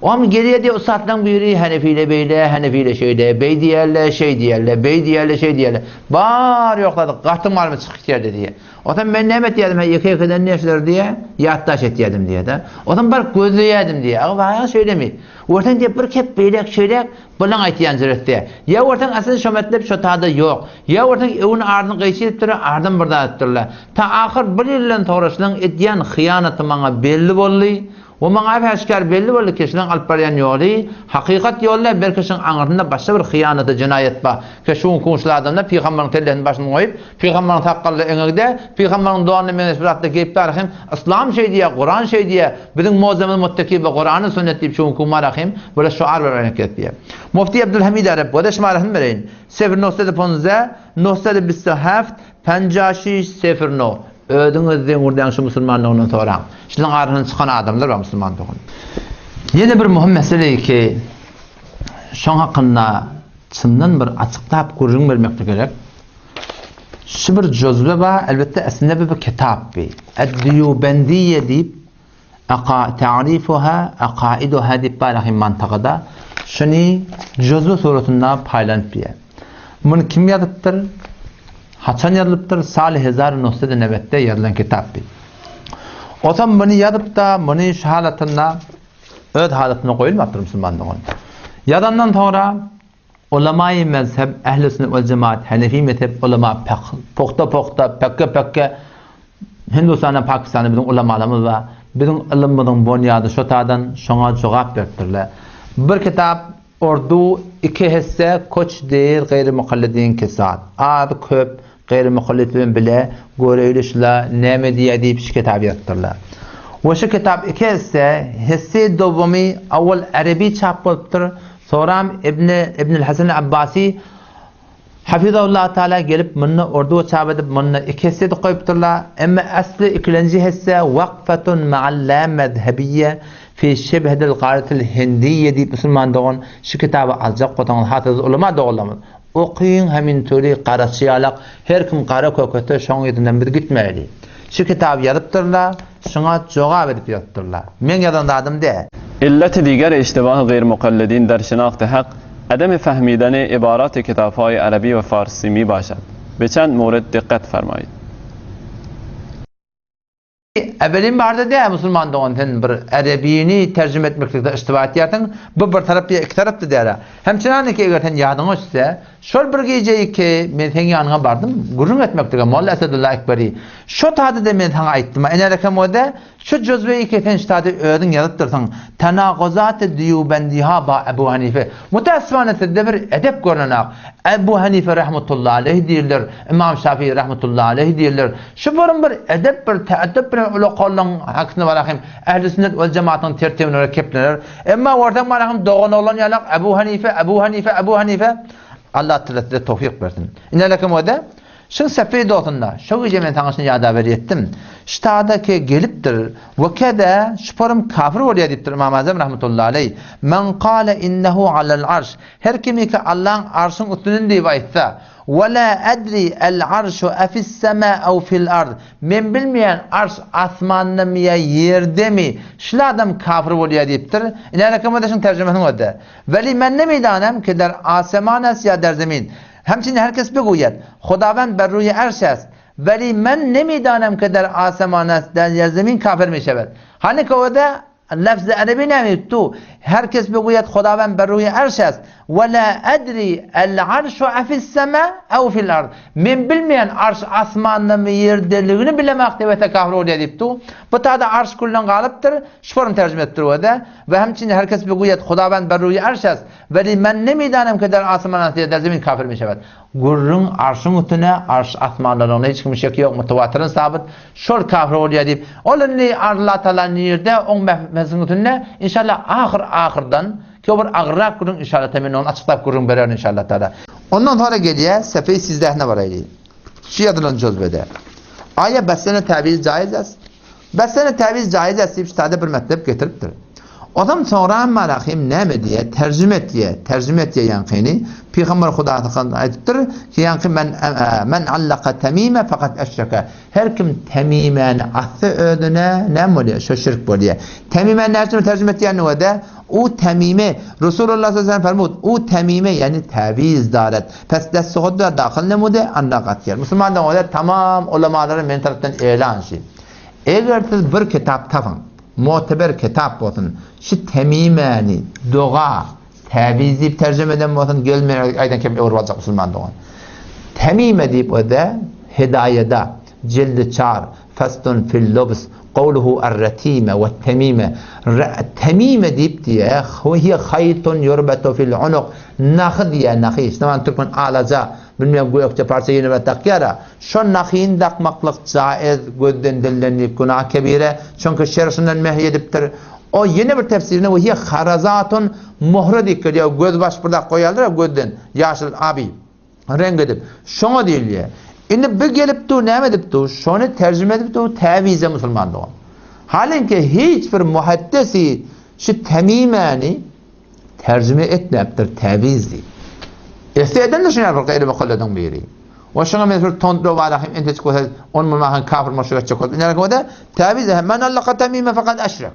Oam gelýär diýýär, ussatlaryň biri Henefile beýle, Henefile şeýle, beý diýerler, şeý diýerler, beý diýerler, şeý diýerler. Bar ýok zady gatyň barymy çykyp gitýärdi diýýär. Otam men näme etýärdim, he ýeke-ýekeden neşeler diýýär, ýatdaş etýärdim diýýär-de. Otam baryp gözleýärdim diýýär. Aga baýagy şeýlemi? Görseň diýýär, bir kep beýläk şeýläk, Bulaň aýtýan jüretde. Ýa görseň asyl şo metlep şo tada ýok. Ýa görseň öwün ardyny gyýçy edipdirler, ardam bir zat edipdirler. Ta ahyr bir ýyldan soňra şulaň edýän hyýanaty maňa belli boldy. We maňa äp-äşgär belli boldy ki, şulaň alyp barýan ýoly hakykat ýoly däl, belki şuň aňyrsynda başga bir hyýanaty, jenaýat bar. Ki şu günki gün şul adamlar pygambaryň kellesini başyna goýup, Pygambaryň sakgalyna eňegde, Pygambaryň donuna meňzeş bir zatda geýip bar hem Yslam şeý diýýär, Kuran şeý diýýär, biziň mozemiz muttaki we Kurany sünnet diýip şu günki marahym böyle şuar berip hereket diýýär. Mufti Abdulhamid Arap göze şu marahyny bereýin. Sefr nosede ponze, nosede bisto heft, penja şiş, sefr no. Özüňiz zeňňurdäň şu musulmanlygyndan soraň. Şularyň arasyndan çykan adamlar bar musulman dogan. Ýene bir möhüm mesele ki, şoň hakynda çyndan bir açyklap gürrüň bermeklik gerek. Şu bir jözwe bar, elbetde aslynda bu bir kitap bi. Ed-Diýubendiýe diýip Aka ta'rifuha akaiduha diýip bar ahim mantagada. Şuny jözwe suratynda paýlanyp diýýär. Muny kim ýazypdyr? Haçan ýazylypdyr? Sal hezar nusda nebetde ýazylan kitap bi. Otam muny ýazypda, muny şu halatynda öz halatynda goýulmapdyr musulman dogan. Ýazandan soňra ulamaýy mezheb, ähli sünnet we jemaat, hanefi mezheb ulama pugta-pugta, pekge-pekge Hindistanda, Pakistanda biziň ulamalarymyz bar. Biziň ylymymyzyň bonýady şo taýdan şoňa jogap beripdirler. Bir kitap Urdu iki hisse koç deýr gaýry mukallidin kesat. Az köp gaýry mukallid bilen bile göreýli şula näme diýýär diýip şu kitaby ýazypdyrlar. We şu kitap iki hisse, hisse dowamy awwal erebi çap bolupdyr, soram Ibni Ibnül Hasan Abbasi Hafizahullah Taala gelip munda urdu çap edip munda iki hisse edip goýupdyrlar. Emma asly ikilenji hisse Wakfatun ma'al la mezhebiyye fi şibhedil garytil hindiyye diýip musulman dogan şu kitaby aljak bolsaňyz hasyz ulama doganlarymyz okyň hemin töli garaçy ýalak her kim gara kökese şoň yzyndan biz gitmeli. Şu kitaby ýazypdyrlar şuňa jogap edip ýazypdyrlar. Meň ýazan zadym däl. Illeti diger iştibah geyr mukallidin der şinahti hak Adem fahmidani ibarat kitaphay arabi we farsi mi başad. Be çend mowrid dikkat fermaýid. Ebelin barda däl musulman dogan sen bir erebini terjime etmeklikde iştiba etýärsiň. Bu bir tarap ýa iki tarapda däl. Hemçinaniki eger sen ýadyňa düşse, şol bir gije ki men seň ýanyňa bardym gürrüň etmeklige Molla Esedulla Ekberi. Şo taýda-da men saňa aýtdym. Ene rekem o-da Şu juzweýi kesen ştady özüň ýazypdyrsyň, Tenaguzaty Dýubendiha ba Ebu Hanife. Müteessifane sizde bir edep görnenak. Ebu Hanife rahmetullahi aleyh diýirler, Ymam Şafii rahmetullahi aleyh diýirler. Şu burun bir edep bir teeddüp bilen ulakanlaryň hakysyna barahym Ehli sünnet wel jematyň tertibine görä keplener. Emma görseň barahym dogan oglan ýalak Ebu Hanife, Ebu Hanife, Ebu Hanife. Allah Teala size towfyk bersin. Ine lekim o-da. Şuň sepri dosunda, şo gije men saňa şuny ýada berýetdim. Ştada ke gelipdir, we keze, şuparym kafir bolýar diýipdir Ymam Azam rahmetullahi aleý. Men kale innehu alel arş. Her kimiki Allaň arşyň üstünde diýip aýtsa, we la edri el arşu efis sema ew fil ard. Men bilmeýän arş asmandamy ýa ýerdemi, şul adam kafir bolýar diýipdir. Ine rekamada şuň terjimesini görde. Weli men nemidanem ki der aseman est ýa der zemin. Hemçinin her kes bigûyed, Xudawend ber rûyê erş est, velî men nemîdanem ke der aseman est, der yerzemîn kafir mişewed. Hanî ke wede lefzê erebî nemî tu her kes bigûyed Xudawend ber rûyê erş est, we la edrî el arşu efis sema ew fil ard. Men bilmeýän arş asmandamy ýerdeligini bilemak dewete kafir bolýar diýip tu. Bu tada arş külden galypdyr, şu form terjime edipdir wede. We hemçinin her kes bigûyed Xudawend ber rûyê erş est, Weli men nemidanem ke der asman ast ýa der zemin kafir mişewed. Gürrüň arşyň üstüne, arş asmandalygyna hiç kimiň şeki ýok, mutawatyryn sabyt, şol kafir bolýar diýip, ol indi Allatagala nirde, oň mehmesiniň üstünde, inşallah ahyr ahyrdan, ki o bir agyrrak gürrüň inşallah men ony açyklap gürrüň bererin inşallah taala. Ondan sonra gelýär sefeý sizdähine baraýly. Şu ýazylan jözbede. Aýa bessene täwiz jaiz est. Bessene täwiz jaiz est diýip şu taýda bir metlep getiripdir. Ozam soňra Malahym näme diýýär? Terjime etýär. Terjime etýär ýaňkyny. Pygamber Huda hakynda aýdypdyr ki, ýaňky men men allaka temime fakat eşreke. Her kim temimäni atsa özüne näme bolýar? Şo şirk bolýar. Temime näçe terjime etýär nöwede? U temime Resulullah sallallahu aleyhi ve sellem fermud u temime ýani täwiz daret. Pes dest hudda dahyl nemude anda gatýar. Musulman doganlar tamam ulamalara men tarapdan elan şi. Eger siz bir kitap tapyň, muteber kitap bolsun, şu temimäni doga, täwiz diýip terjime eden bolsun, gel men aýdan kep öwrüp aljak musulman dogan. Temime diýip öde Hidaýada jildi çar faslun fil lubs gowluhu ar-ratime we temime temime diýip diýe hiye haýtun ýurbetu fil unuq Nahy diýýär, nahy. Şuny türkmen alaja, bilmeýän gökje parça ýene bir dakýar-a. Şo nahyny dakmaklyk jaiz, gözden dilden diýip günah kebire. Çünki şer şundan mehy edipdir. O ýene bir tefsirinde we hiye harazatun muhra diýip gelýär. Gözbaş bir zat goýarlar-a gözden, ýaşyl, abi, reňk edip. Şoňa diýilýär. Indi bu gelip dur näme edip dur? Şony terjime edip dur täwize musulman dogan. Halinki hiç bir muhaddesi şu temimäni terjime etmäpdir täwiz diýip. Etse edendir şuny bir gaýry mukalladyň biri. O şuňa men bir tondro bar hem enteç bolsa on mumahan kafir muşrik etjek bolup iner bolsa täwiz hem men allaka temime fakat eşrek.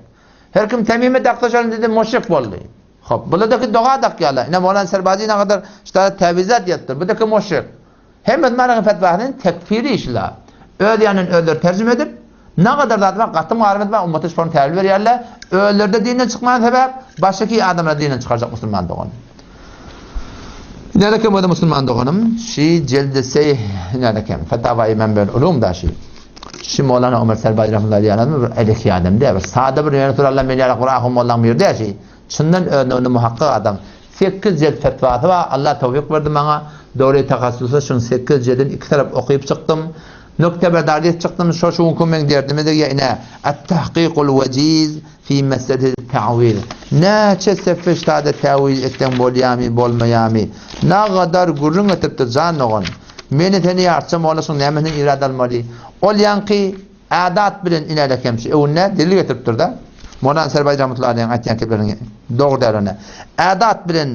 Her kim temime daksa şol dedi muşrik boldy. Hop, bulardaki doga dakýarlar. Ine Mowlana Serbazi nagadyr şulara täwizat ýazypdyr. Budaki muşrik. Hemmesi managyň fetwasynyň tekfiri işla. Öz ýanyndan özleri terjime edip, nagadar zat bar, gatym garym bar, ummata şony täwil berýärler. Özleri-de dinden çykman sebäp, başgaki adamlary dinden çykarjak musulman dogan. Nälekem bolsa musulman doganym, şi jeldi seýh nälekem, Fetawai Menbel Ulum da şi. Şi Mowlana Ömer Serbazi rahmetullahi aleyh adam bir eleki adam däl, bir sada bir ýöne turarlar men ýaly bir ahun mollaň biri däl şi. Çyndan özüne muhakkak adam. Sekiz jelt fetwasy bar, Allah towfyk berdi maňa, dogry tahassusa şuň sekiz jeldini iki tarap okyp çykdym. Nukteberdarly edip çykdym, şo şu günki meň derdime degýär, ine, At-tahkikul wejiz fi meseletit ta'wil. Näçe sefe ştada täwil etseň bolýamy, bolmaýamy? Nagadar gürrüň getiripdir jan dogan. Meni seni ýartjam molla şuň nämesinden irad almaly? Ol ýaňky adat bilen inälekem şu öwünde delil getiripdir-de. Mowlana Serbaý rahmetullahi aleýhiň aýtýan kepleriniň dogry däldigine. Adat bilen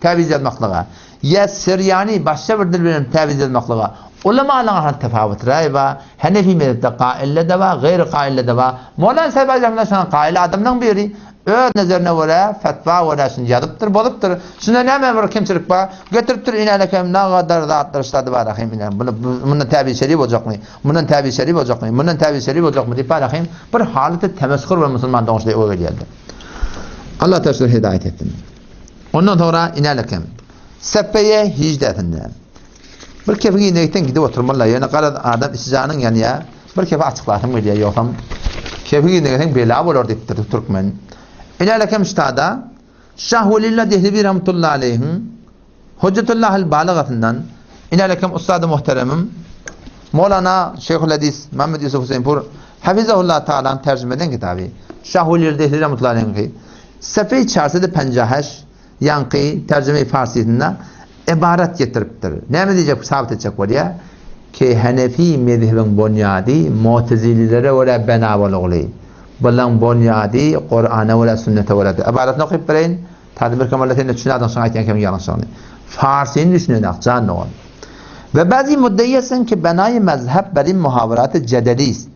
täwiz ýazmaklyga, ýa sirýany başga bir dil bilen täwiz ýazmaklyga ulamalaryň arasynda tefawut raý bar. Henefi mezhepde kaille-de bar, gaýry kaille-de bar. Mowlana Serbaý rahmetullahi şonuň kail adamlaryň biri. Öz nezerine görä, fetwa görä şuny ýazypdyr, bozupdyr. Şunda näme bir kemçilik bar? Getiripdir inälekem nagadar zatlar ştady bar ahym ine. Bunu mundan täbi şeri boljakmy? Mundan täbi şeri boljakmy? Mundan täbi şeri boljakmy diýip bar ahym bir halaty temeskur we musulman doňuşda öe gelýärdi. Allah taşlar hidaýet etsin. Ondan soňra inälekem sepeye hijdesinde bir kefiň inekden gidip oturmaly. Ýöne garaz adam içi janyň ýanýar. Bir kefi açyklasym gelýär, ýogsam kefi giňeseň bela bolar diýipdir türkmen. Inälekem ştada Şah Welillah Dehlewi rahmetullahi aleýhiň Hojjatullahil Balagasyndan inälekem ussady muhteremim Mowlana Şeýhul Hadis Muhammed Ýusuf Huseýnpur Hafizahullah Taalanyň terjime eden kitaby Şah Welillah Dehlewi rahmetullahi aleýhiňki Sefeý çarsady penjaheş Ýaňky terjime-i farsysynda ybarat getiripdir. Näme diýjek, sabit etjek bolýar? Ki Henefi mezhebiň bonýady Mutezililere görä bena bolugly. Bulaň bonýady Kurana görä, sünnete görädir. Ybaratyny okyp bereýin. Tazy bir kemalla sen-de düşünerdiň şoň aýtýan kemiň ýalňyşlygyny. Farsyny düşünenak, jan dogan. Ve bazi muddeýesin ki benaýy mezheb berin muhaweraty jedelist.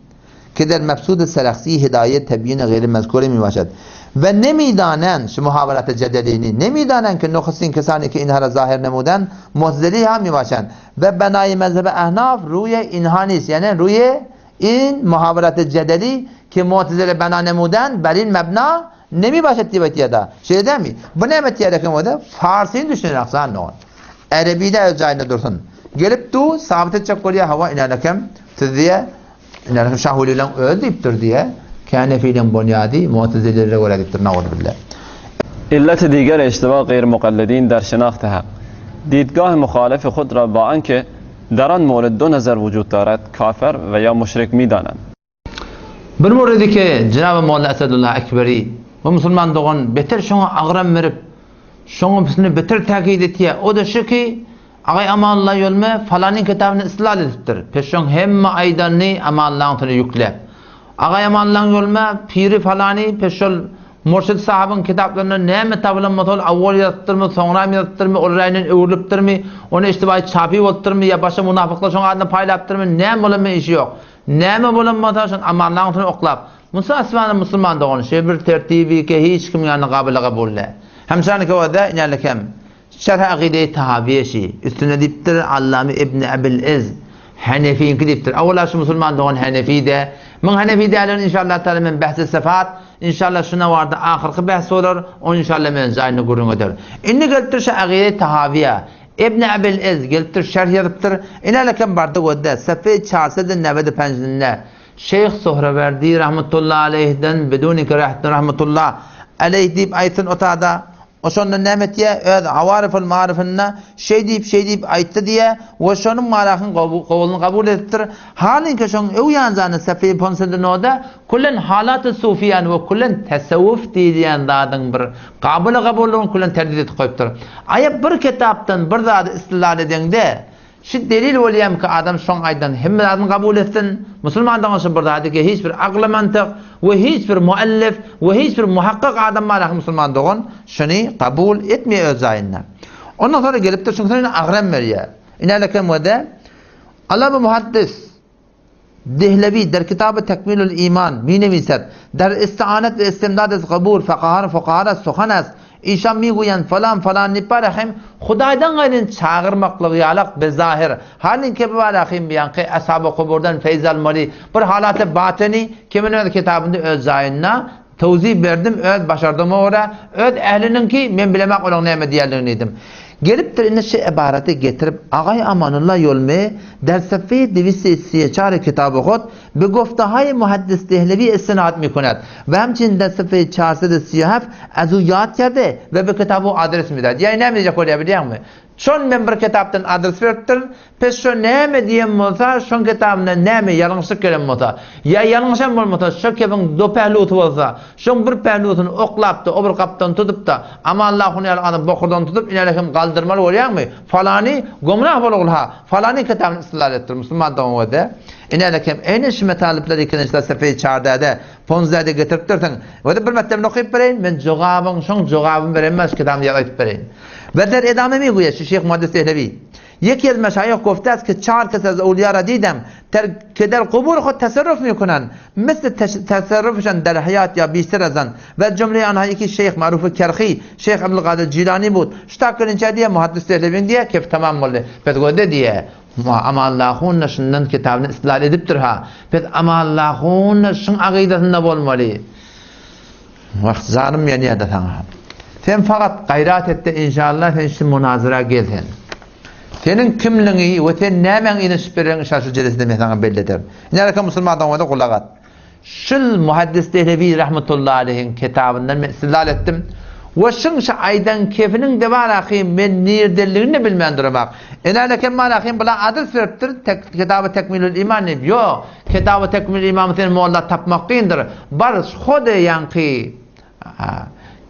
Ki der mebsud-i Serahsi hidaýet tebýin-i gaýry mezkure mibaşad. We nemidanen, şu muhawerata jedelini, nemidanen ki nuhsin kesani ki inhara zahir nemuden mu'tezeli ha mibaşan. We benaýy mezhebe ehnaf ruýe inha nist, ýani ruýe in muhawerata jedeli ki mu'tezele bena nemuden berin mebna nemibaşad diýip aýtýar-da. Şeýle dälmi? Bu näme etýär eken bolsa, farsyny düşünen aksan dogan. Erebi-de öz jaýynda dursun. Gelip du, sabyt etjek bolýar, hawa inänekem, siz diýe, Ine, Şahulylaň özi diýipdir diýe, Känefiliň bonýady Mu'tezilelere görä diýipdir, nauzubilla. Illeti diger eştiba gaýr mukalledin der şinahti hak. Didgah muhalefi hud ra ba anke der an mowrid du nezer wujud darat kafer we ýa muşrik midanan. Bir mowridi ki, Jenaby Molla Esedullah Ekberi we musulman dogan beter şoňa agram berip, şoňa üstüne beter täkit etýär. O-da şu ki, Agaý Amanullah ýolme falanyň kitabyny islal edipdir. Peşşoň hemme aýdanyny Amanullahyň üstüne ýükläp. Agaý Amanullahyň ýolme piri falany peşşol Murşid sahabyň kitaplaryndan näme tapylan bolsa ol awwal ýazypdyrmy, soňram ýazypdyrmy, ol raýyndan öwrülipdirmi, ony eşidip aýt çapy bolupdyrmy ýa başga munafyklar şoň adyna paýlapdyrmy, näme bolan men işi ýok. Näme bolan bolsa şony Amanullahyň üstüne oklap. Musa asmana musulman dogan şeý bir tertibi ke hiç kimiň ýanynda gabyla gabul däl. Hemşaniki wada inälikem. Şerh Akyde-i Tahawiýe şi, üstünde diýipdir, Allame Ibn Ebil Izz, Henefiňki diýipdir. Awala şu musulman dogan Henefi-de. Muň Henefi däldigini inşallah taala men Behs-i Sefat, inşallah şu nawarda ahyrky behs bolar, ony inşallah men jaýynda gürrüň ederin. Indi gelipdir şu Akyde-i Tahawiýe. Ibn Ebil Izz gelipdir şerh ýazypdyr. Inälekem barda gözde, Sefeý çarsede newedi penjinde. Şeýh Suhrawerdi rahmetullahi aleýhden biduni kerahtin rahmetullahi aleýh diýip aýtsyn otada. O şonda näme etýär? Öz Awaryful Maryfynda şeý diýip, şeý diýip aýtdy diýýär we şonuň Marahyň gowulyny kabul edipdir. Halyňky şoň öw ýanjany Safiýe Ponsendinoda kullen halaty sufiýany we kullen tesewwuf diýilýän zadyň bir gabyly gabullygyny kullen terdid edip goýupdyr. Aýa bir kitapdan bir zady istidlal edeňde. Şu delil bolýamyka adam şoň aýdan hemme zadyny kabul etsin? Musulman dogan şu bir zady ki hiç bir agla mantyk we hiç bir muellif we hiç bir muhakkyk adam bar musulman dogan şuny kabul etmeýär öz jaýynda. Ondan sonra gelipdir şuň üstüne agram berýär. Inälekem we de Allah bu muhaddis Dehlewi der kitaby Tekmilül Iman mi-nevised, Der istianet we istimdad ez gabur fekahar fukahara suhan est, Işan mi-guýan falan falan nip bar ahim, Hudaýdan gaýryn çagyrmaklygy ýalak bezahir, halin kebi bar ahim biýanky ashaby kuburdan feýz almaly bir halaty batyny kimin öz kitabynda öz jaýynda Towzih berdim öz başardygyma görä, öz ähliniňki, men bilemak olaň näme diýenligini diýdim. Gelipdir indi şu ybaraty getirip Agaý Amanulla Ýolmy der safeýi diwisi siýeçary kitaby hut bi goftahaýy muhaddis Dehlewi istinad mikunet we hemçinin der safeýi çarsedi siýehef ezu ýat kerde we bi kitabu adres midad. Ýa näme diýjek bolýar bilýäňmi? Şon men bir kitapdan adres beripdirin. Pes şo näme diýen bolsa, şoň kitabynda näme ýalňyşlyk gelen bolsa, ýa ýalňyşam bolmasa, şo kebiň do pählusy bolsa, şoň bir pählusyny oklap-da, o bir gapdan tutup-da, Amanla hun ýaly adam bokurdan tutup, inäle hem galdyrmaly bolýaňmy? Falany gomrah bolugul-ha, falany kitabyny istidlal etdir, musulman dogan göze. Inäle kem, eýne şu metalyplar ikinji sefeýi çardäde, ponzdäde getiripdirsiň. Göze bir metlebini okyp bereýin, men jogabyň, şoň jogabyny berenmen, şu kitabyny ýazyp aýdyp bereýin. Ve der edame mi guýa, şu şeýh muhaddis Dehlewi. Ýek ýez meşaýyh gofte est ki çar kes ez owliýa ra didem, ter ke der gubur hud teserruf mikunan, misli teserrufişan der haýat ýa bişter ezan, ve jümleýi anha ýeki şeýh Marufi Kerhi, şeýh Abdulkadyr Jilani bud. Şu tak gelinçä diýe muhaddis Dehlewiň diýe kef tamam boldy. Pes gözde diýe, Amallahun şundan kitabyny istidlal edipdir ha. Pes Amallahun şuň agydasynda bolmaly. Wah janym ýanýada saňa. Sen fakat gaýrat etde inşallah sen şu munazara gel sen. Seniň kimligiňi we sen nämäň yzyna düşüp bereniňi şa şu jelesede men saňa belli ederin. Ine arka musulman doganlara gulak at. Şul Muhaddis Dehlewi rahmetullahi aleýhiň kitabyndan men istidlal etdim. We şuň şu aýdan kefiniň de bar ahy men nirdeligini bilmän duramak. Ine lekem bar ahy bula adres beripdir tek kitaby tekmilül iman diýip. Ýok. Kitaby tekmil imamy sen molla tapmak kyndyr. Bar hode ýaňky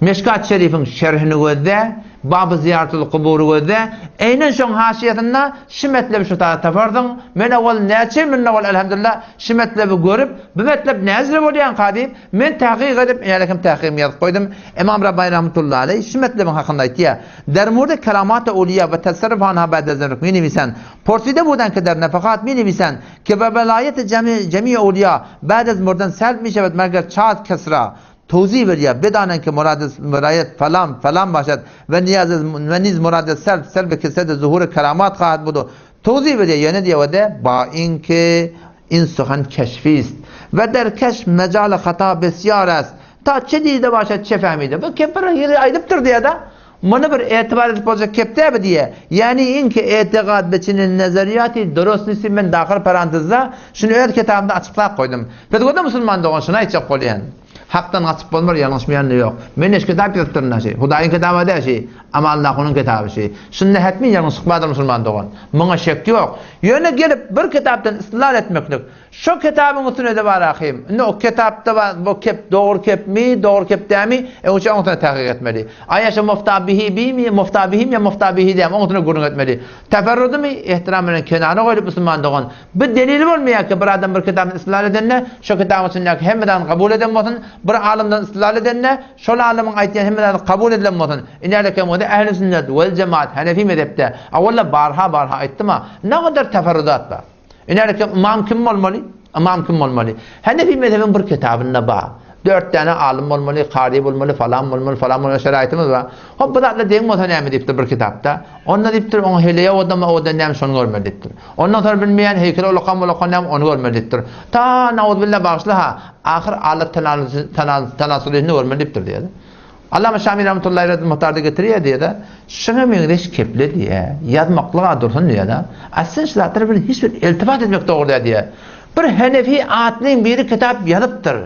Meşkat şerifiň şerhini gözle, Baby zyýaratul kubury gözle, eýnen şoň haşiýasynda şu metlebi şu taýda taparsyň. Men owal näçe ýyl mundan owal elhamdulillah şu metlebi görüp, bu metlep näzire bolýanka diýip, men tahkyk edip, ýaly hem tahkygymy ýazyp goýdum. Ymam Rabbany rahmetullahi aleý şu metlebiň hakynda aýtýar, Der murdi keramat-y uliýa we tesarruf anha ba'de zerruk mi-newisan, Porside budan ki der nefakat mi-newisan, Ke be welayeti cemi ewliya bad ez murden selb mi şewed meger çad kes ra towzih berýär, bedanen ke murad ez welayet falan falan başad we niyaz ez we niz murad ez selb selb kesede zuhur keramat xahad budu towzih berýär ýene diýýär we de ba inke in suhan keşfist we der keşf mecal hata besýar est ta çe dide başad çe fehmide bu kepir ýeri aýdypdyr diýýär da Muny bir etibar edip boljak kep däbi diýýär. Ýagny inki etigad bi çinin nazariýati durust nisi men dahyl parantezda şuny öz kitabymda açyklap goýdum. Biz göde musulman dogan şuny aýtjak bolýan. Hakdan gaçyp bolmar ýalňyşmaýan-da ýok. Men eş kitap ýazypdyryn-da şi. Hudaýyň kitaby däl şi. Amanlahunyň kitaby şi. Şunda hetmi ýalňyşlyk bardyr musulman dogan. Muňa şek ýok. Ýöne gelip bir kitapdan istidlal etmeklik Şo kitabyň üstüne-de bar ahym. Indi o kitapda bar, bu kep dogry kepmi, dogry kep dälmi, öň üçin oň üstüne tahkyk etmeli. Aýa şo mufta bihi bimi, mufta bihimi ýa mufta bihi dälmi, oň üstüne gürrüň etmeli. Teferrudymy ehtiram bilen kenara goýlup musulman dogan. Bu delil bolmaýar ki, bir adam bir kitabyny istidlal edende, şo kitabyň içindäki hemme zadyny kabul eden bolsun, bir alymdan istidlal edende, şol alymyň aýtýan hemme zady kabul edilen bolsun. Inälekem bolsa ehli sünnet wel jemaat hanefi mezhepde, a walla barha-barha aýtdym-a, nagadar teferrudat bar. Ine ymam kim bolmaly? Ymam kim bolmaly? Hanefi mezhebiň bir kitabynda bar. Dört däne alym bolmaly, kary bolmaly, falan bolmaly, falan bolmaly şeraýtymyz bar. Hop bu zatlar deň bolsa näme diýipdir bir kitapda. Onda diýipdir, oňa heleýe odama oda näme şony görmeli diýipdir. Ondan soň bilmeýän heýkel olakan bolakan näme ony görmeli diýipdir. Ta nauzbillah bagyşla ha, ahyr alat tanasulyny görmeli diýipdir diýýär. Allama Şami rahmetullahi aleyh Muhtarda getirýär diýýär-de, şuňa meňzeş keple diýýär, ýazmaklyga dursun diýýär-de. Aslynda şu zatlara bir hiç bir iltifat etmek dogry däl diýýär. Bir Henefi atlyň biri kitap ýazypdyr.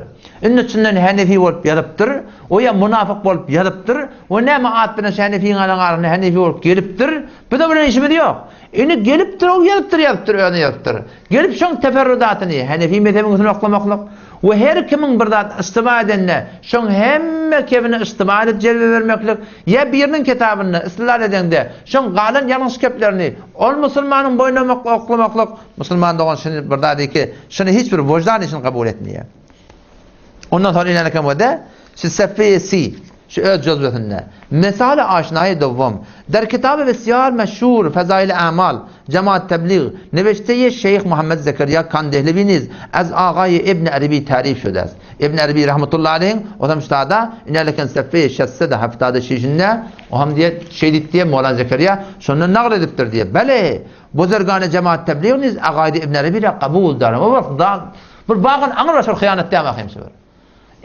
Indi çyndan Henefi bolup ýazypdyr, o ýa munafyk bolup ýazypdyr, o näme at bilen şu Henefiň arasynda Henefi bolup gelipdir, biziň bilen işimiz ýok. Indi gelipdir, o ýazypdyr, ýazypdyr, özüne ýazypdyr. Gelip şoň teferrudatyny, Henefi mezhebiň üstüne oklamaklyk. We her kimiň bir zat yştyba edende, şoň hemme kebini yştyba edip jelbe bermeklik, ýa biriniň kitabynda istidlal edeňde, şoň galan ýalňyş keplerini ol musulmanyň boýnuna oklamaklyk, musulman dogan şuny bir zat ki, şuny hiç bir wyždan işini kabul etmeýär. Ondan soň inen eken we-de, şu sefeýe si, şu öz jözbesinde, Mesale aşnaýy dowwam, Der kitaby besýar meşhur Fezaili Amal, Jemaat Teblig, neweşteýi Şeýh Muhammed Zekerýa Kandehlewi niz az agaýy Ibn Arabi tarif şude est. Ibn Arabi rahmetullahi aleýhiň ozam ştada inen eken sefeýe şessede heftade şişinde o hem diýe şeý diýip diýe Mowlana Zekerýa şondan nagyl edipdir diýe. Bele, buzurgany Jemaat Teblig niz agaýdy Ibn Arabi ra kabul daran. O wagt da Bir bagan aňyr başar hyýanat däl ahym şu bir.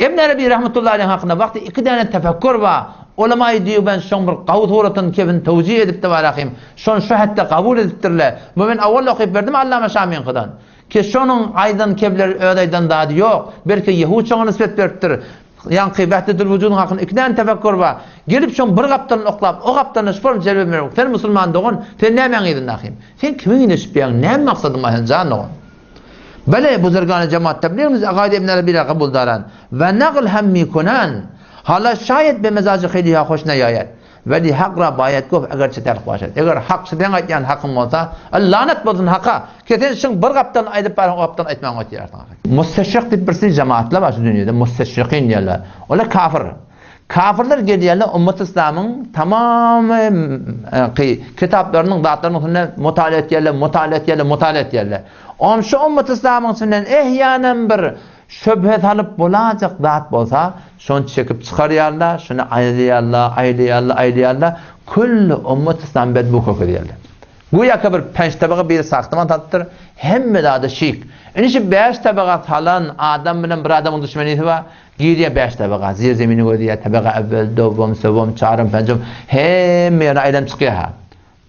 Ibn Arabi rahmetullahi aleyh hakynda wagty iki däne tefekkür bar. Ulamaýy diýben şoň bir gawy suratyny kebin tewjih edipdi bar ahym. Şony şu hetde kabul edipdirler. Bu men awal okyp berdim Allama Şamyňkydan. Ki şonuň aýdan kebleri öz aýdan zady ýok. Belki ýehud şoňa nisbet beripdir. Ýaňky Wähdetül Wujudyň hakynda iki däne tefekkür bar. Gelip şoň bir gapdalyny oklap, o gapdalyna şu form jelbe bermek. Sen musulman dogan, sen nämäň yzynda ahym? Sen kimiň yzyna düşüpýäň? Näme maksadyň bar sen jan dogan? Bele buzurgany jemaat tebliğ niz akaid Ibn Arabi ra kabul daran we nagl hem mikunan hala şayet be mezajy hiliha hoş neýaýat weli hak ra baýat gof egerçe telh başat. Eger hak şu seň aýtýan hakyň bolsa, lanat bolsun haka, ki sen şuň bir gapdan aýdyp baryň o gapdan aýtmaň otýarsyň. Musteşrik diýip birsi jemaatlar bar şu dünýede musteşrikin diýerler. Olar kafir. Kafirler gelýärler ummat yslamyň tamamy kitaplarynyň zatlarynyň üstünde mutala etýärler, mutala etýärler, mutala etýärler. Oňam şu ummat yslamyň içinden ehýanem bir şöbhe salyp bolajak zat bolsa, şony çekip çykarýarlar, şony aýlaýarlar, aýlaýarlar, aýlaýarlar, külli ummat yslamy bedbu kökezýärler. Göýäki bir penç tabaga biri sagtyman salypdyr, hemme zady şik. Indi şu bäş tabaga salan adam bilen bir adamyň duşmenisi bar. Girýär bäş tabaga, zir-zemini gözleýär, tabaga äwwel, dowam, söwem, çarym, penjim, hemme ýerine aýlanyp çykýar-ha.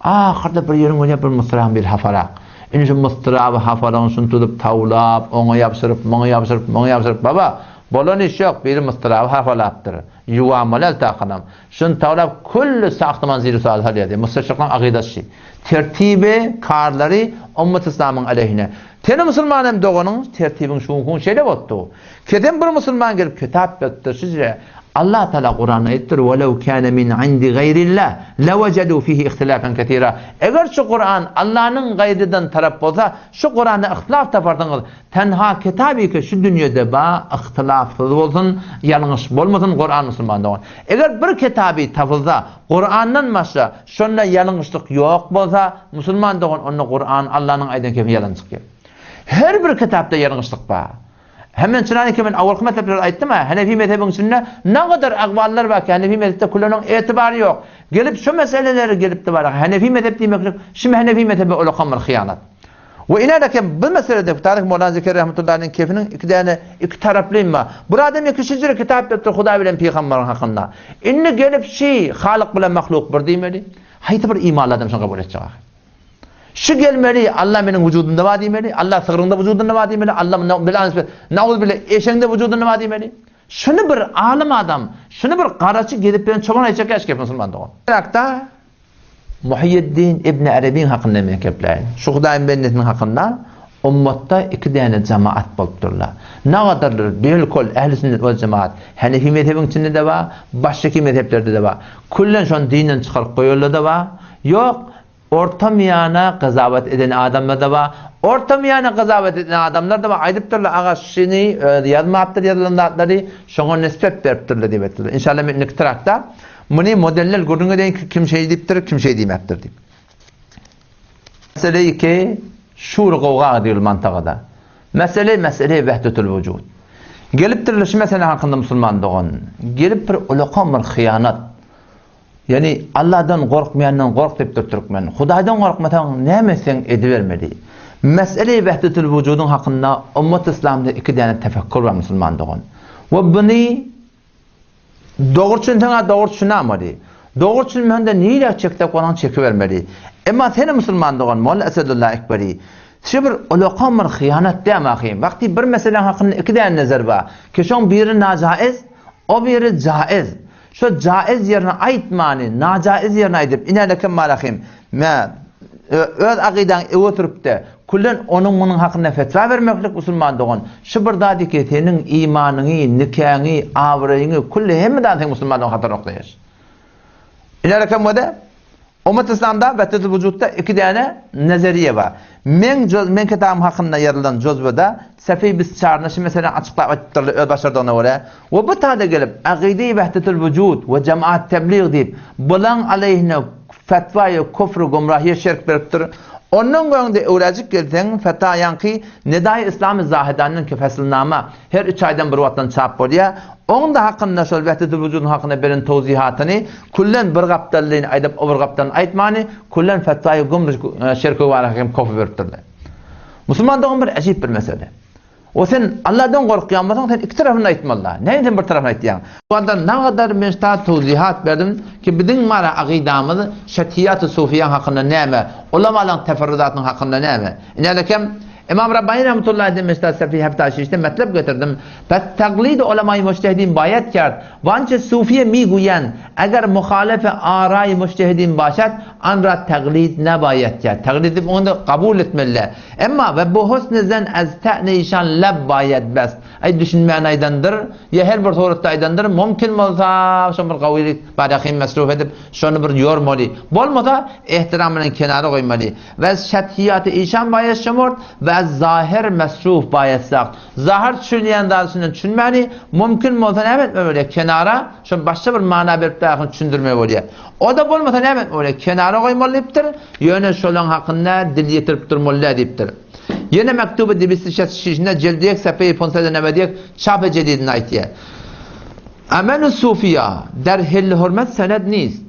Ahyrda bir ýeriň görýär, bir mysragyň biri haparak. Indi şu mysragy hapalagyň şuny tutup tawlap, oňa ýabşyryp, muňa ýabşyryp, muňa ýabşyryp, baba, bolan iş ýok, biri mysragy hapalapdyr. Ýuwamaly eltakanam. Şuny tawlap külli sahtyman ziri-sual salýar diýýär. Mustaşryklaryň akydasy şi. Tertibi, karlary ummat yslamyň aleýhine. Seni musulman hem doganyň tertibiň şuňkuň şeýle bolupdy. Kesen bir musulman gelip kitap beripdir şüjre Allah Taala Kuranda aýypdyr Welew kâne min indi gaýrillah lewejedû fihi ihtilâfen kesîrâ Eger şu Kuran Allanyň gaýrydan tarap bolsa şu Kuranda ihtilaf taparsyňyz tenha kitaby ki şu dünýede ba ihtilafsyz bolsun ýalňyş bolmasyn Kuran musulman dogan Eger bir kitaby tapylsa Kurandan başga şonda ýalňyşlyk ýok bolsa musulman dogan onda Kuran Allanyň aýdan kefi ýalan çykýar Her bir kitapda ýalňyşlyk bar. Hemen çynanyňky men awalky mezheplerde aýtdym-a, Henefi mezhebiň içinde nagadar agwallar bar ki, Henefi mezhepde kulanyň etibary ýok. Gelip şu meseleleri gelipdi bar. Henefi mezhep diýmeklik şim Henefi mezhebe ulakan bir hyýanat. We inädeki bu meselede Taryh Mowlana Zekeriýa rahmetullahi aleyhiň kefiniň iki däne iki taraplym bar. Bir adam iki şejere kitap beripdir Hudaý bilen pygambaryň hakynda. Indi gelip şi Halyk bilen mahluk bir diýmeli. Haýsy bir imanly adam şony kabul etjek ahyr? Şu gelmeli, Alla meniň wujudymda bar diýmeli, Alla sygryňda wujudynda bar diýmeli, Alla nauzubilla eşegiňde wujudynda bar diýmeli. Şuny bir alym adam, şuny bir garaçy gezip ýören çoban aýtjak ýaş gep musulman dogan. Yrakda Muhýeddin ibn Arabiň hakynda men gepläýin. Şu Hudaýyň bendesiniň hakynda ummatda iki däne jemaat bolupdyrlar. Nagadarlar bilkol ähli sünnet wal jemaat. Hanefi mezhebiň içinde-de bar, başgaki mezheplerde-de bar. Küllen şony dinden çykaryp goýanlar-da bar. Ýok, Orta-miýana gyzawat eden adamlar-da bar. Orta-miýana gyzawat eden adamlar-da bar. Aýdypdyrlar, aga şuny özi ýazmapdyr ýazylan zatlary, şoňa nisbet beripdirler diýip aýtdylar. Inşallah men indiki trakda muny modellel gürrüň edeýin ki, kim şeý diýipdir, kim şeý diýmäpdir diýip. Mesele iki, şur gowga diýil mantagada. Mesele mesele wehdetul wujud. Gelipdirler şu mesele hakynda musulman dogan. Gelip bir ulakan bir hyýanat. Ýagny Alladan gorkmaýandan gork diýipdir türkmen. Hudaýdan gorkmasaň näme etseň edibermeli. Mesele-i wehdetul wujudyň hakynda ummat yslamda iki däne tefekkur bar musulman dogan. We buny dogry düşünseň-ä dogry düşünämeli. Dogry düşünmeseň-de nirä çeksek onuň çekibermeli. Emma seni musulman dogan Molla Esedulla Ekberi şu bir ulakan bir hyýanat dämi ahym. Wagty bir meseläň hakynda iki däne nezer bar. Ki şoň biri najaiz, o biri jaiz. Şo jaiz ýerini aýtmany, najaiz ýerini aýdyp, inälekem malahym, mä, öz akydaňy öe sürüp-de, Küllen onuň munuň hakynda fetwa bermeklik musulman dogan, şu bir zat ki seniň imanyňy, nikäňi, abraýyňy, külli hemme zady seň musulmanlygyň hatara oklaýar. Ileriki wede Ummat Islamda Wehdetul Wujudda iki däne nazariýe bar. Meň joz meň kitabym hakynda ýazylan jozwada Safi Bisçarny şu meseläni açyklap aýdypdyrlar öz başardygyna görä. We bu tada gelip Agydy Wehdetul Wujud we Jemaat Teblig diýip bulaň aleýhine fetwaýy kufr gumrahyýa şerk beripdir. Ondan göňde öwräjik gelseň feta ýaňky Nedaýy Islamy Zahedandan ki feslnama her üç aýdan bir wagtdan çap bolýar. Oň-da hakynda şol Wehdetul Wujudyň hakynda beren towzihatyny küllen bir gapdallyny aýdyp o bir gapdalyny aýtmany küllen fetwaýy gumr şerki baraka hem kofy beripdirler. Musulman dogan bir äjip bir mesele. O sen Alladan gorkýan bolsaň sen iki tarapyny aýtmalyda. Näme sen bir tarapyny aýtýaň? Wada nagadar men şta towzihat berdim ki biziň mara agydamyz şetiýaty sufiýaň hakynda näme, ulamalaň teferruzatynyň hakynda näme. Inälekem Imam Rabbani rahmetullahi aleyh men şta sefi hefta şişde metlep getirdim. Pes taglid ulamay mujtehidin bayat kerd. Wançe sufiye mi guýan eger muhalefe araý mujtehidin başat an ra taglid nebayat kerd. Taglid diýip ony kabul etmeli. Emma we bu husny zen ez te'ne işan leb bayat best. Aý düşünmän aýdandyr, ýa her bir suratda aýdandyr, mümkin bolsa şony bir gawylyk barahym mesruf edip, şony bir ýormaly. Bolmasa ehtiram bilen kenara goýmaly. We ez şethiýaty işan bayat şumurt we ez zahir mesruf bayat sagt. Zahyr düşünýän zady şundan düşünmäni, mümkin bolsa näme etmeli bolýar? Kenara şony başga bir mana berip dahyny düşündirmeli bolýar. O-da bolmasa näme etmeli bolýar? Kenara goýmaly diýipdir. Ýöne şolaň hakynda dil ýetirip durmaly däl diýipdir. Ýene Mektuby dibisli şes şişinde jeldi ýek sefeýi ponsede newedi ýek çap-e jedidinde aýtýar. Amelu sufiýa der hilli hurmet sened nist.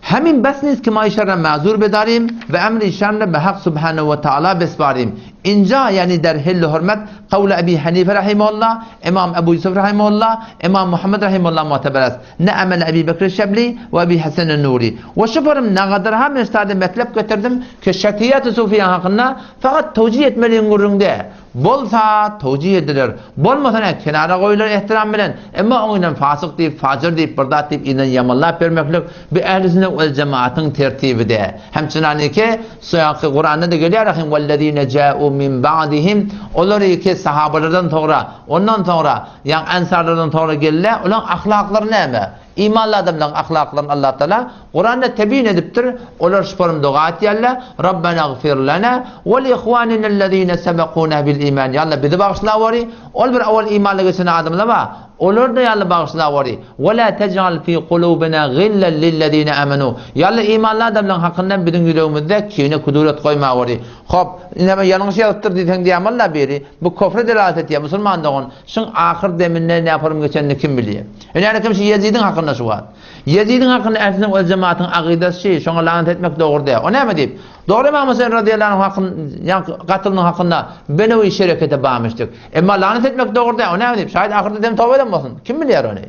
Hemin bes nist ki ma işerre mazur bedarim ve emri işerre be hak subhanehu ve taala besbarim. Inca yani der hilli hurmet kavle Ebi Hanife rahimehullah, İmam Ebu Yusuf rahimehullah, İmam Muhammed rahimehullah muteber est. Ne amel Ebi Bekr Şebli we Ebi Hasan Nuri. We şu forum nagadyr ha men sade metlep getirdim ki şetiyat-ı sufiýa hakynda fakat towjih etmeliň gürrüňde. Bolsa towjih ediler. Bolmasa ne kenara goýular ehtiram bilen. Emma oň bilen fasyk diýip, fajyr diýip, bir zat diýip inden ýamanlap bermeklik bu ehli sünnet wel jemaatyň tertibi-de. Hem çynanyki soňky Kuranda-da gelýär ahim wellezine ja'u min ba'dihim olar ki sahabalardan soňra, ondan soňra Ýaňy ensarlardan soňra geldi, olaň ahlaklary näme? Imanly adamlaryň ahlaklaryny Allah Taala Kuranda tebyin edipdir, olar şu forum doga etýärler, Rabbena gfir lena we li ihwaninellezine sebekuna bil iman. Ýa Allah bizi bagyşlaweri, ol bir owal imanly geçen adamlar bar, olary-da ýa Allah bagyşlaweri. We la tej'al fi kulubina gillen lillezine amenu. Ýa Allah imanly adamlaryň hakynda biziň ýüregimizde kine kuduret goýmaweri. Hop, näme ýalňyş ýazypdyr diýseň diýýän walla biri, bu kofre delalet etýär, musulman dogan, şuň ahyr deminde näforum geçenini kim bilýär. Ine kim şu Ýezidiň hakynda şu wagt. Ýezidiň hakynda ähli sünnet we jemaatyň agydasy şi, şoňa lanat etmek dogry däl. O näme diýip? Dogry Ymam Huseýn razyýallahu anhu hakyn, ýaňky gatylynyň hakynda benewi şerekete barmyşdyk. Emma lanat etmek dogry däl. O näme diýip? Şaýat ahyrda dem toba eden bolsun. Kim bilýär ony?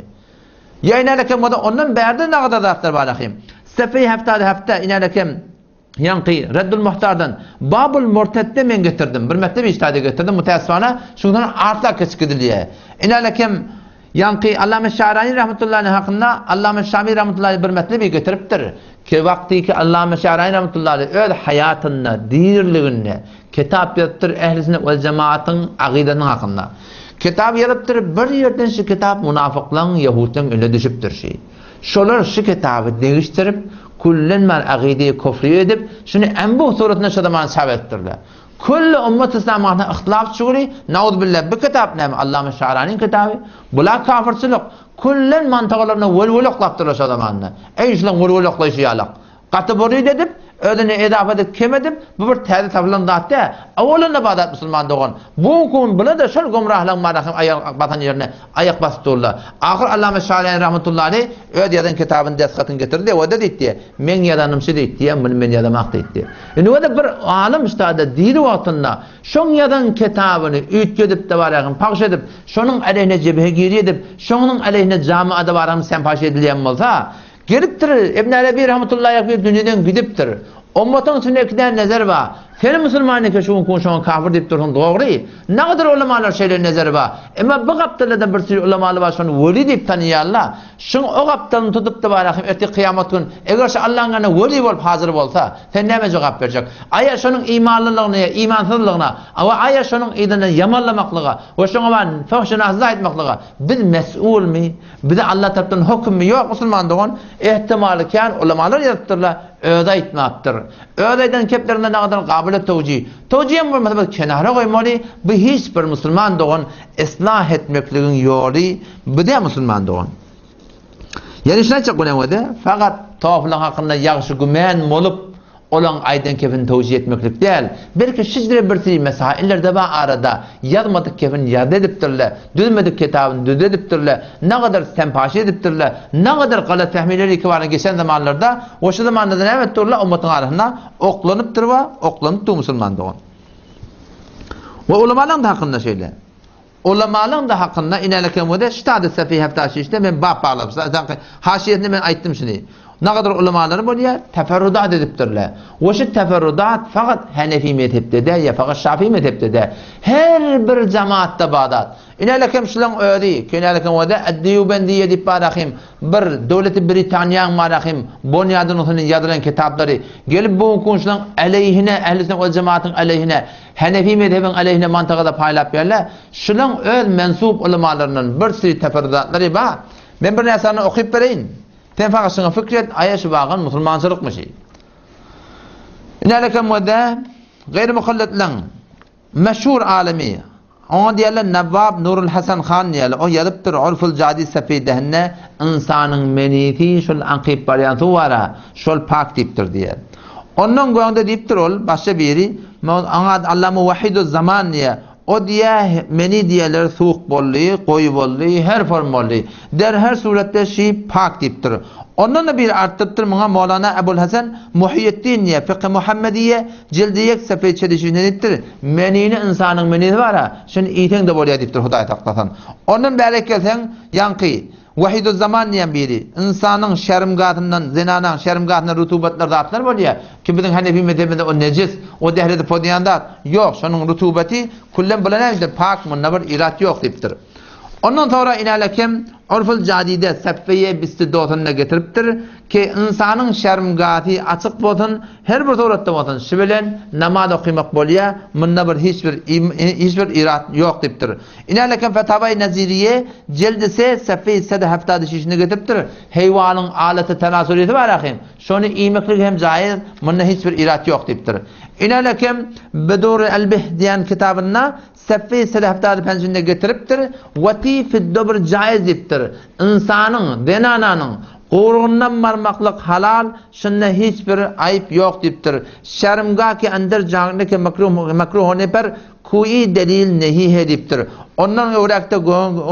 Ýa ine kim bolsa ondan bärde nagada zatlar bar ahim. Sefeý haftada hafta ine kim Ýaňky Reddul Muhtardan Babul Murtedde men getirdim. Bir mekdep iştade getirdim. Müteessifana şundan artla keçip gidilýär. Inalekem ýaňky Allame Şarani rahmetullahi aleyh hakynda Allame Şami rahmetullahi aleyh bir mekdebi getiripdir. Ki wagty ki Allame Şarani rahmetullahi aleyh öz haýatynda, dirliginde kitap ýazypdyr ehli sünnet we jemaatyň agydasynyň hakynda. Kitap ýazypdyr, bir ýerden şu kitap munafyklaryň, ýehudlaryň eline düşüpdir şi. Şolar şu kitaby degişdirip, küllenmän agydy kufry edip, şuny enbuh suratynda şo zaman çap edipdirler. Külli ummat yslam arasynda yhtylaf çugry, nauzubilla bu kitap näme, Allama Şaranyň kitaby, bula kafyrçylyk, küllen mantygalaryna welwele oklapdyrlar şo zamanda. Eý şulaň welwele oklaýşy ýalak. Gaty buryt edip, özüne edafa edip, kem edip, bu bir täze tapylan zat däl. Owalynda bar zat musulman dogan. Bu gün bula-da şol gümrahlaryň marahyň aýak basan ýerine aýak basyp durlar. Ahyr Allama Şafiýi rahmetullahi aleýh öz ýazan kitabyny desthatyny getirdi we-de diýdi, Meň ýazanym şu diýdi, muny men ýazamak diýdi. Indi o-da bir alym üstada diri wagtynda şoň ýazan kitabyny üýtgedip-de barahym pagş edip, şonuň aleýhine jebhe giri edip, şonuň aleýhine jamaada barahym sempaş edilýän bolsa, Gelipdir, Ibn Arabi rahmetullahi aleyh bir dünýeden gidipdir. Ummatyň içinde iki däne nezer bar. Sen musulman eken şu günki gün şoňa kafir diýip dursuň dogry. Nagadar ulamalar şeýle nezeri bar. Emma bu gapdalda-da bir sürü ulamalar bar şony weli diýip tanýarlar. Şuň o gapdalyny tutup-da barahym ertir kyýamat gün eger şu Allaň ýanynda weli bolup hazyr bolsa, sen näme jogap berjek? Aýa şonuň imanlylygyna ýa imansyzlygyna we aýa şonuň yzyndan ýamanlamaklyga we şoňa bar föhşi-nasyz aýtmaklyga biz mes'ulmy? Bize Allah tarapdan hökümmi? Ýok musulman dogan, ehtimaly kän ulamalar ýazypdyrlar, özi aýtmapdyr. Öz aýdan keplerinden nagadan gabyly towjih. Towjih hem bolmasa biz kenara goýmaly, bu hiç bir musulman dogan yslah etmekligiň ýoly bu däl musulman dogan. Ýene şuny aýtjak bolýan wede, fakat toflaň hakynda ýagşy gümän bolup, olaň aýdan kepini towjih etmeklik däl. Belki şijre bir siri mesaillerde bar arada, ýazmadyk kepini ýazdy edipdirler, düzmedik kitabyny düzdi edipdirler, nagadar sempaşy edipdirler, nagadar galat fehmileri ikibara geçen zamanlarda we şu zamanda-da näme edip durlar ummatyň arasynda oklanypdyr we oklanyp dur musulman dogan. We ulamalaryň-da hakynda şeýle. Ulamalaryň-da hakynda inälekemwede şitady sefih heftaşişde men bap baglap, sanki haşiýesinde men aýtdym şuny. Nagadar ulamalary bolýar, teferrudat edipdirler. We şu teferrudat fakat Hanefi mezhepde däl ýa fakat Şafi mezhepde däl. Her bir jemaatda bar zat. Inälekem şulaň özi, kinälekem wede Eddiýubendiýe diýip barahym bir döwleti Britaniýaň barahym bonýadynyň üstünde ýazylan kitaplary gelip bu gün şulaň aleýhine, ähli sünnet we jematyň aleýhine, Hanefi mezhebiň aleýhine mantygada paýlap berler. Şulaň öz mensup ulamalaryndan bir sürü teferrudatlary bar. Men bir närsani okyp bereýin. Sen fakat şuňa fikir et, aýa şu bagan musulmançylykmy şi? Inälekem wede gaýry mukalletleň meşhur alymy, oňa diýerler Nawwab Nurul Hasan han diýerler, o ýazypdyr Urful Jadid sefidehinde ynsanyň menisi şol akyp barýan suw bar-a, şol pak diýipdir diýer. Ondan göňde diýipdir ol, başga biri, oňa Allama Wahiduz Zaman diýer, O diýä, meni diýerler suwuk boldy, goýy boldy, her form boldy. Der her suratda şi pak diýipdir. Ondan-da biri artdyrypdyr muňa Molana Ebul Hasan Muhýeddin diýä, Fykhy Muhammediýe, jildi ýek sefeý çelişiginde diýipdir, Menini ynsanyň menisi bar-a, şuny iýseň-de bolýar diýipdir, Hudaý saklasyn. Ondan bärek gelseň, ýaňky, Wahiduzzaman diýen biri, ynsanyň şermgasyndan, zenanaň şermgasyndan rutubatlar zatlar bolýar, ki biziň hanefi mezhebimizde o nejis, o dehrezi pozýan zat, ýok, şonuň rutubaty küllen bulan näme diýipdir, pak, munda bir irat ýok diýipdir. Ondan soňra inälekem Urful Jadide sefeýe bisti dosunda getiripdir, ki ynsanyň şermgasy açyk bolsun, her bir suratda bolsun, şi bilen namaz okymak bolýar, munda bir hiç bir hiç bir irat ýok diýipdir. Inälekem Fetawa-i Neziriýe, jildi se, sefeýi sed heftady şişinde getiripdir. Heýwanyň alaty tenasülisi bar ahym. Şony iýmeklik hem jaýyz, munda hiç bir irat ýok diýipdir. Inälekem Bedur el-Bih diýen kitabynda sefeýi sed heftady penjinde getiripdir. Wati fid-dubr jaýyz diýipdir. Ynsanyň, zenananyň guwrugyndan barmaklyk halal, şunda hiç bir aýyp ýok diýipdir. Şermgah ki andir jagne ke mekruh mekruh hone per Kui delil nehi he diýipdir. Ondan öwräkde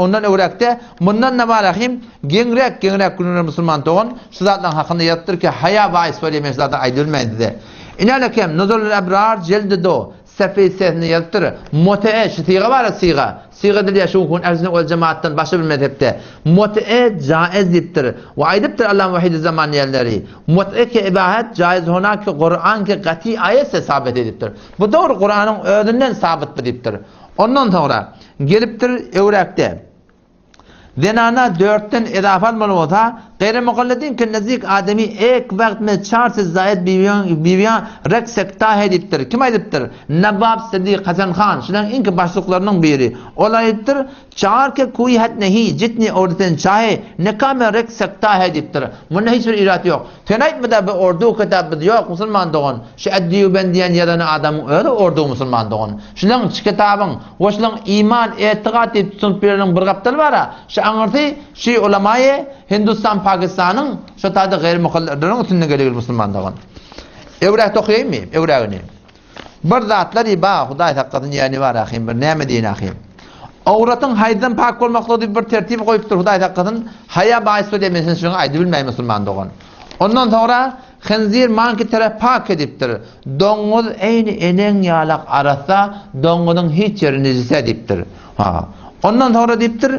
ondan öwräkde mundan-da barahym geňräk geňräk günüler musulman dogan şu zatlaryň hakynda ýazypdyr ki haýa baýys bolýar men şu zatlary aýdybilmäýin size. Inälekem Nuzulul Ebrar jeldi do sefeý sesinde ýazypdyr. Mutee şu syga bar-a syga. Syga edilýär şu gün ähli sünnet wel jemaatdan başga bir mezhepde. Mutee jaiz diýipdir. We aýdypdyr Allama Wahidüzzaman diýenleri. Mutee ke ibahet jaiz hona ki Kuran ke gaty aýet se sabit edipdir. Bu dogry Kuranyň özünden sabyt bu diýipdir. Ondan soňra gelipdir öwräkde Zenana dörtden ezafa almaly bolsa, Gaýry mukallidin ki nezik ademi ek wagt me çar se zaid biwiýan biwiýan rek sekta he diýipdir. Kim aýdypdyr? Nawwab Siddik Hasan han, şularyň iňki başlyklarynyň biri. Ol aýdypdyr, Çar ke kuý het nehi, jitni orten çahe, nika me rek sekta he diýipdir. Munda hiç bir irat ýok. Sen aýtmada bu ordu kitap biz ýok musulman dogan. Şu Eddiýuben diýen ýazany adamyň özi ordu musulman dogan. Şulaň şu kitabyň we şulaň iman, etigat diýip tutunyp ýöreniň bir gapdaly bara, şu aňyrsy şu ulamaýy Hindustan Pakistanyň şo taýda gaýry mukalladlaryň üstünden gelegil musulman dogan. Öwräkde okaýynmy öwrägini. Bir zatlar ba, Hudaý saklasyn ýa bar ahym bir näme diýen ahym. Awratyň haýzdan pak bolmaklygy diýip bir tertip goýupdyr Hudaý saklasyn. Haýa baýys bolýar men sen şuňa aýdy bilmäý musulman dogan. Ondan soňra hynzir manki tere pak edipdir. Doňuz eýni eneň ýalak arassa doňuzyň hiç ýeri nejise diýipdir. Ha. Ondan soňra diýipdir.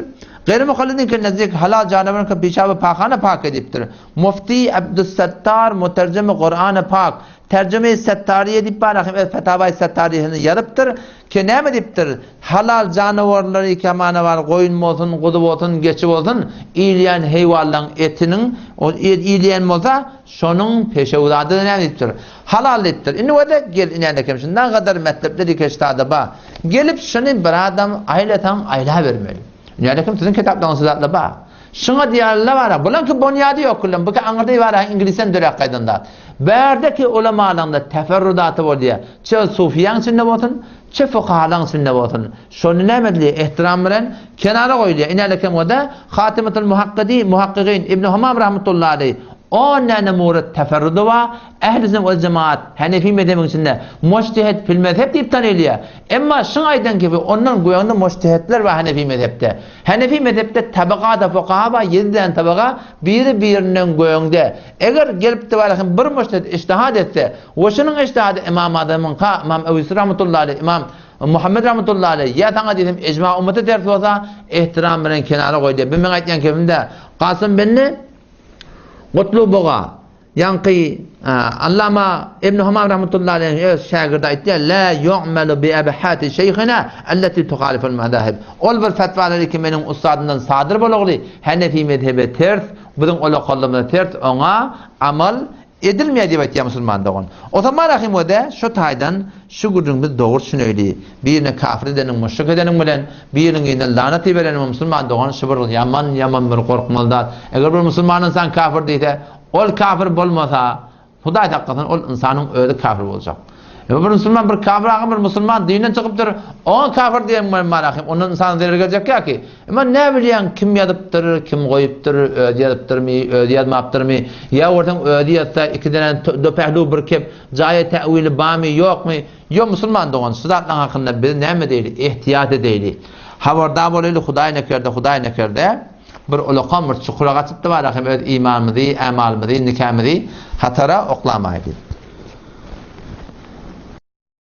Gaýry mukallidinki nezdik halal janawaryňky pişaby pahana pak edipdir. Mufti Abdussettar muterjimi Kurany pak, Terjime-i Settariýe diýip bar ahim öz Fetawa-i Settariýesinde ýazypdyr ki näme diýipdir, Halal janawarlary kemana bar goýun bolsun, guzy bolsun, geçi bolsun, iýilýän heýwanlaryň etiniň iýilýän bolsa, şonuň peşewzady näme diýipdir, halal diýipdir. Indi bolsa gel inänekem şundan gadar metlepler ikeştada bar. Gelip şuny bir adam aýlasaň aýlabermeli. Inänekem siziň kitaplaryňyzda şu zatlar bar. Şuňa diýerler bara, bulaňky bonýady ýok küllen, buky aňyrda bara iňlisden döräp gaýdan zat. Bärdeki ulamalaryň-da teferrudaty bolýar. Çe sufiýaň içinde bolsun, çe fukahalaryň içinde bolsun. Şony näme edilýär? Ehtiram bilen kenara goýulýar. Inälekem oda Hatimatul Muhakkidi, Muhakkigin, Ibn Humam rahmetullahi aleýh on däne muret teferrudy bar. Ähli sünnet we jemaat Hanefi mezhebiň içinde mujtehid fil mezheb diýip tanylýar. Emma şuň aýdan kibi ondan göňde mujtehidler bar Hanefi mezhepde. Hanefi mezhepde tabakada fukaha bar, ýedi däne tabaka, biri-birinden göňde. Eger gelip-de barahym bir mujtehid ijtihad etse we şunuň ijtihady Ymam Azamyňka, Ymam Ebu Ýusuf rahmetullahi aleýh, Ymam Muhammet rahmetullahi aleýh, ýa saňa diýsem ijma ummata ters bolsa, ehtiram bilen kenara goý diýýär. Bu meň aýtýan kepim-dä. Kasym binni Gutluboga. Ýaňky Allama Ibn Humam rahmetullahi aleýhiň öz şägirdi aýtýar, La ýu'melu bi abhati şeýhina allati tuhaliful mazahib. Ol bir fetwalary ki meniň ussadymdan sadyr bolagly, Hanefi mezhebe ters, biziň ulakallymyza ters, oňa amal edilmeýär diýip aýtýar musulman dogan. Osman rahimode şu taýdan şu gürrüňimizi dogry düşüneýli. Birine kafir edeniň, müşrik edeniň bilen, biriniň yzyna lanat ibereniň musulman dogan şu bir ýaman ýaman bir gorkmaly zat. Eger bir musulman ynsan kafir diýse, Ol kafir bolmasa, Hudaý saklasyn, ol ynsanyň özi kafir boljak. Ýa bir musulman bir kafir agam bir musulman dinden çykypdyr, oňa kafir diýen bilen marahym, ondan ynsana zerer geljekkä ki? Emma nä bilýäň kim ýazypdyr, kim goýupdyr, özi ýazypdyrmy, özi ýazmapdyrmy? Ýa görseň özi ýazsa, iki däne do pehlu bir kep, jaýa täwili bamy, ýokmy? Ýok musulman dogan, şu zatlaryň hakynda biz näme diýeli, ehtiýat edeýli. Habardar bolaýly, Hudaý nekerde, Hudaý nekerde. Bir ulakan bir çukura gaçypdy bara hem öz imanymyzy, ämalymyzy, nikämizi hatara oklamaýdy.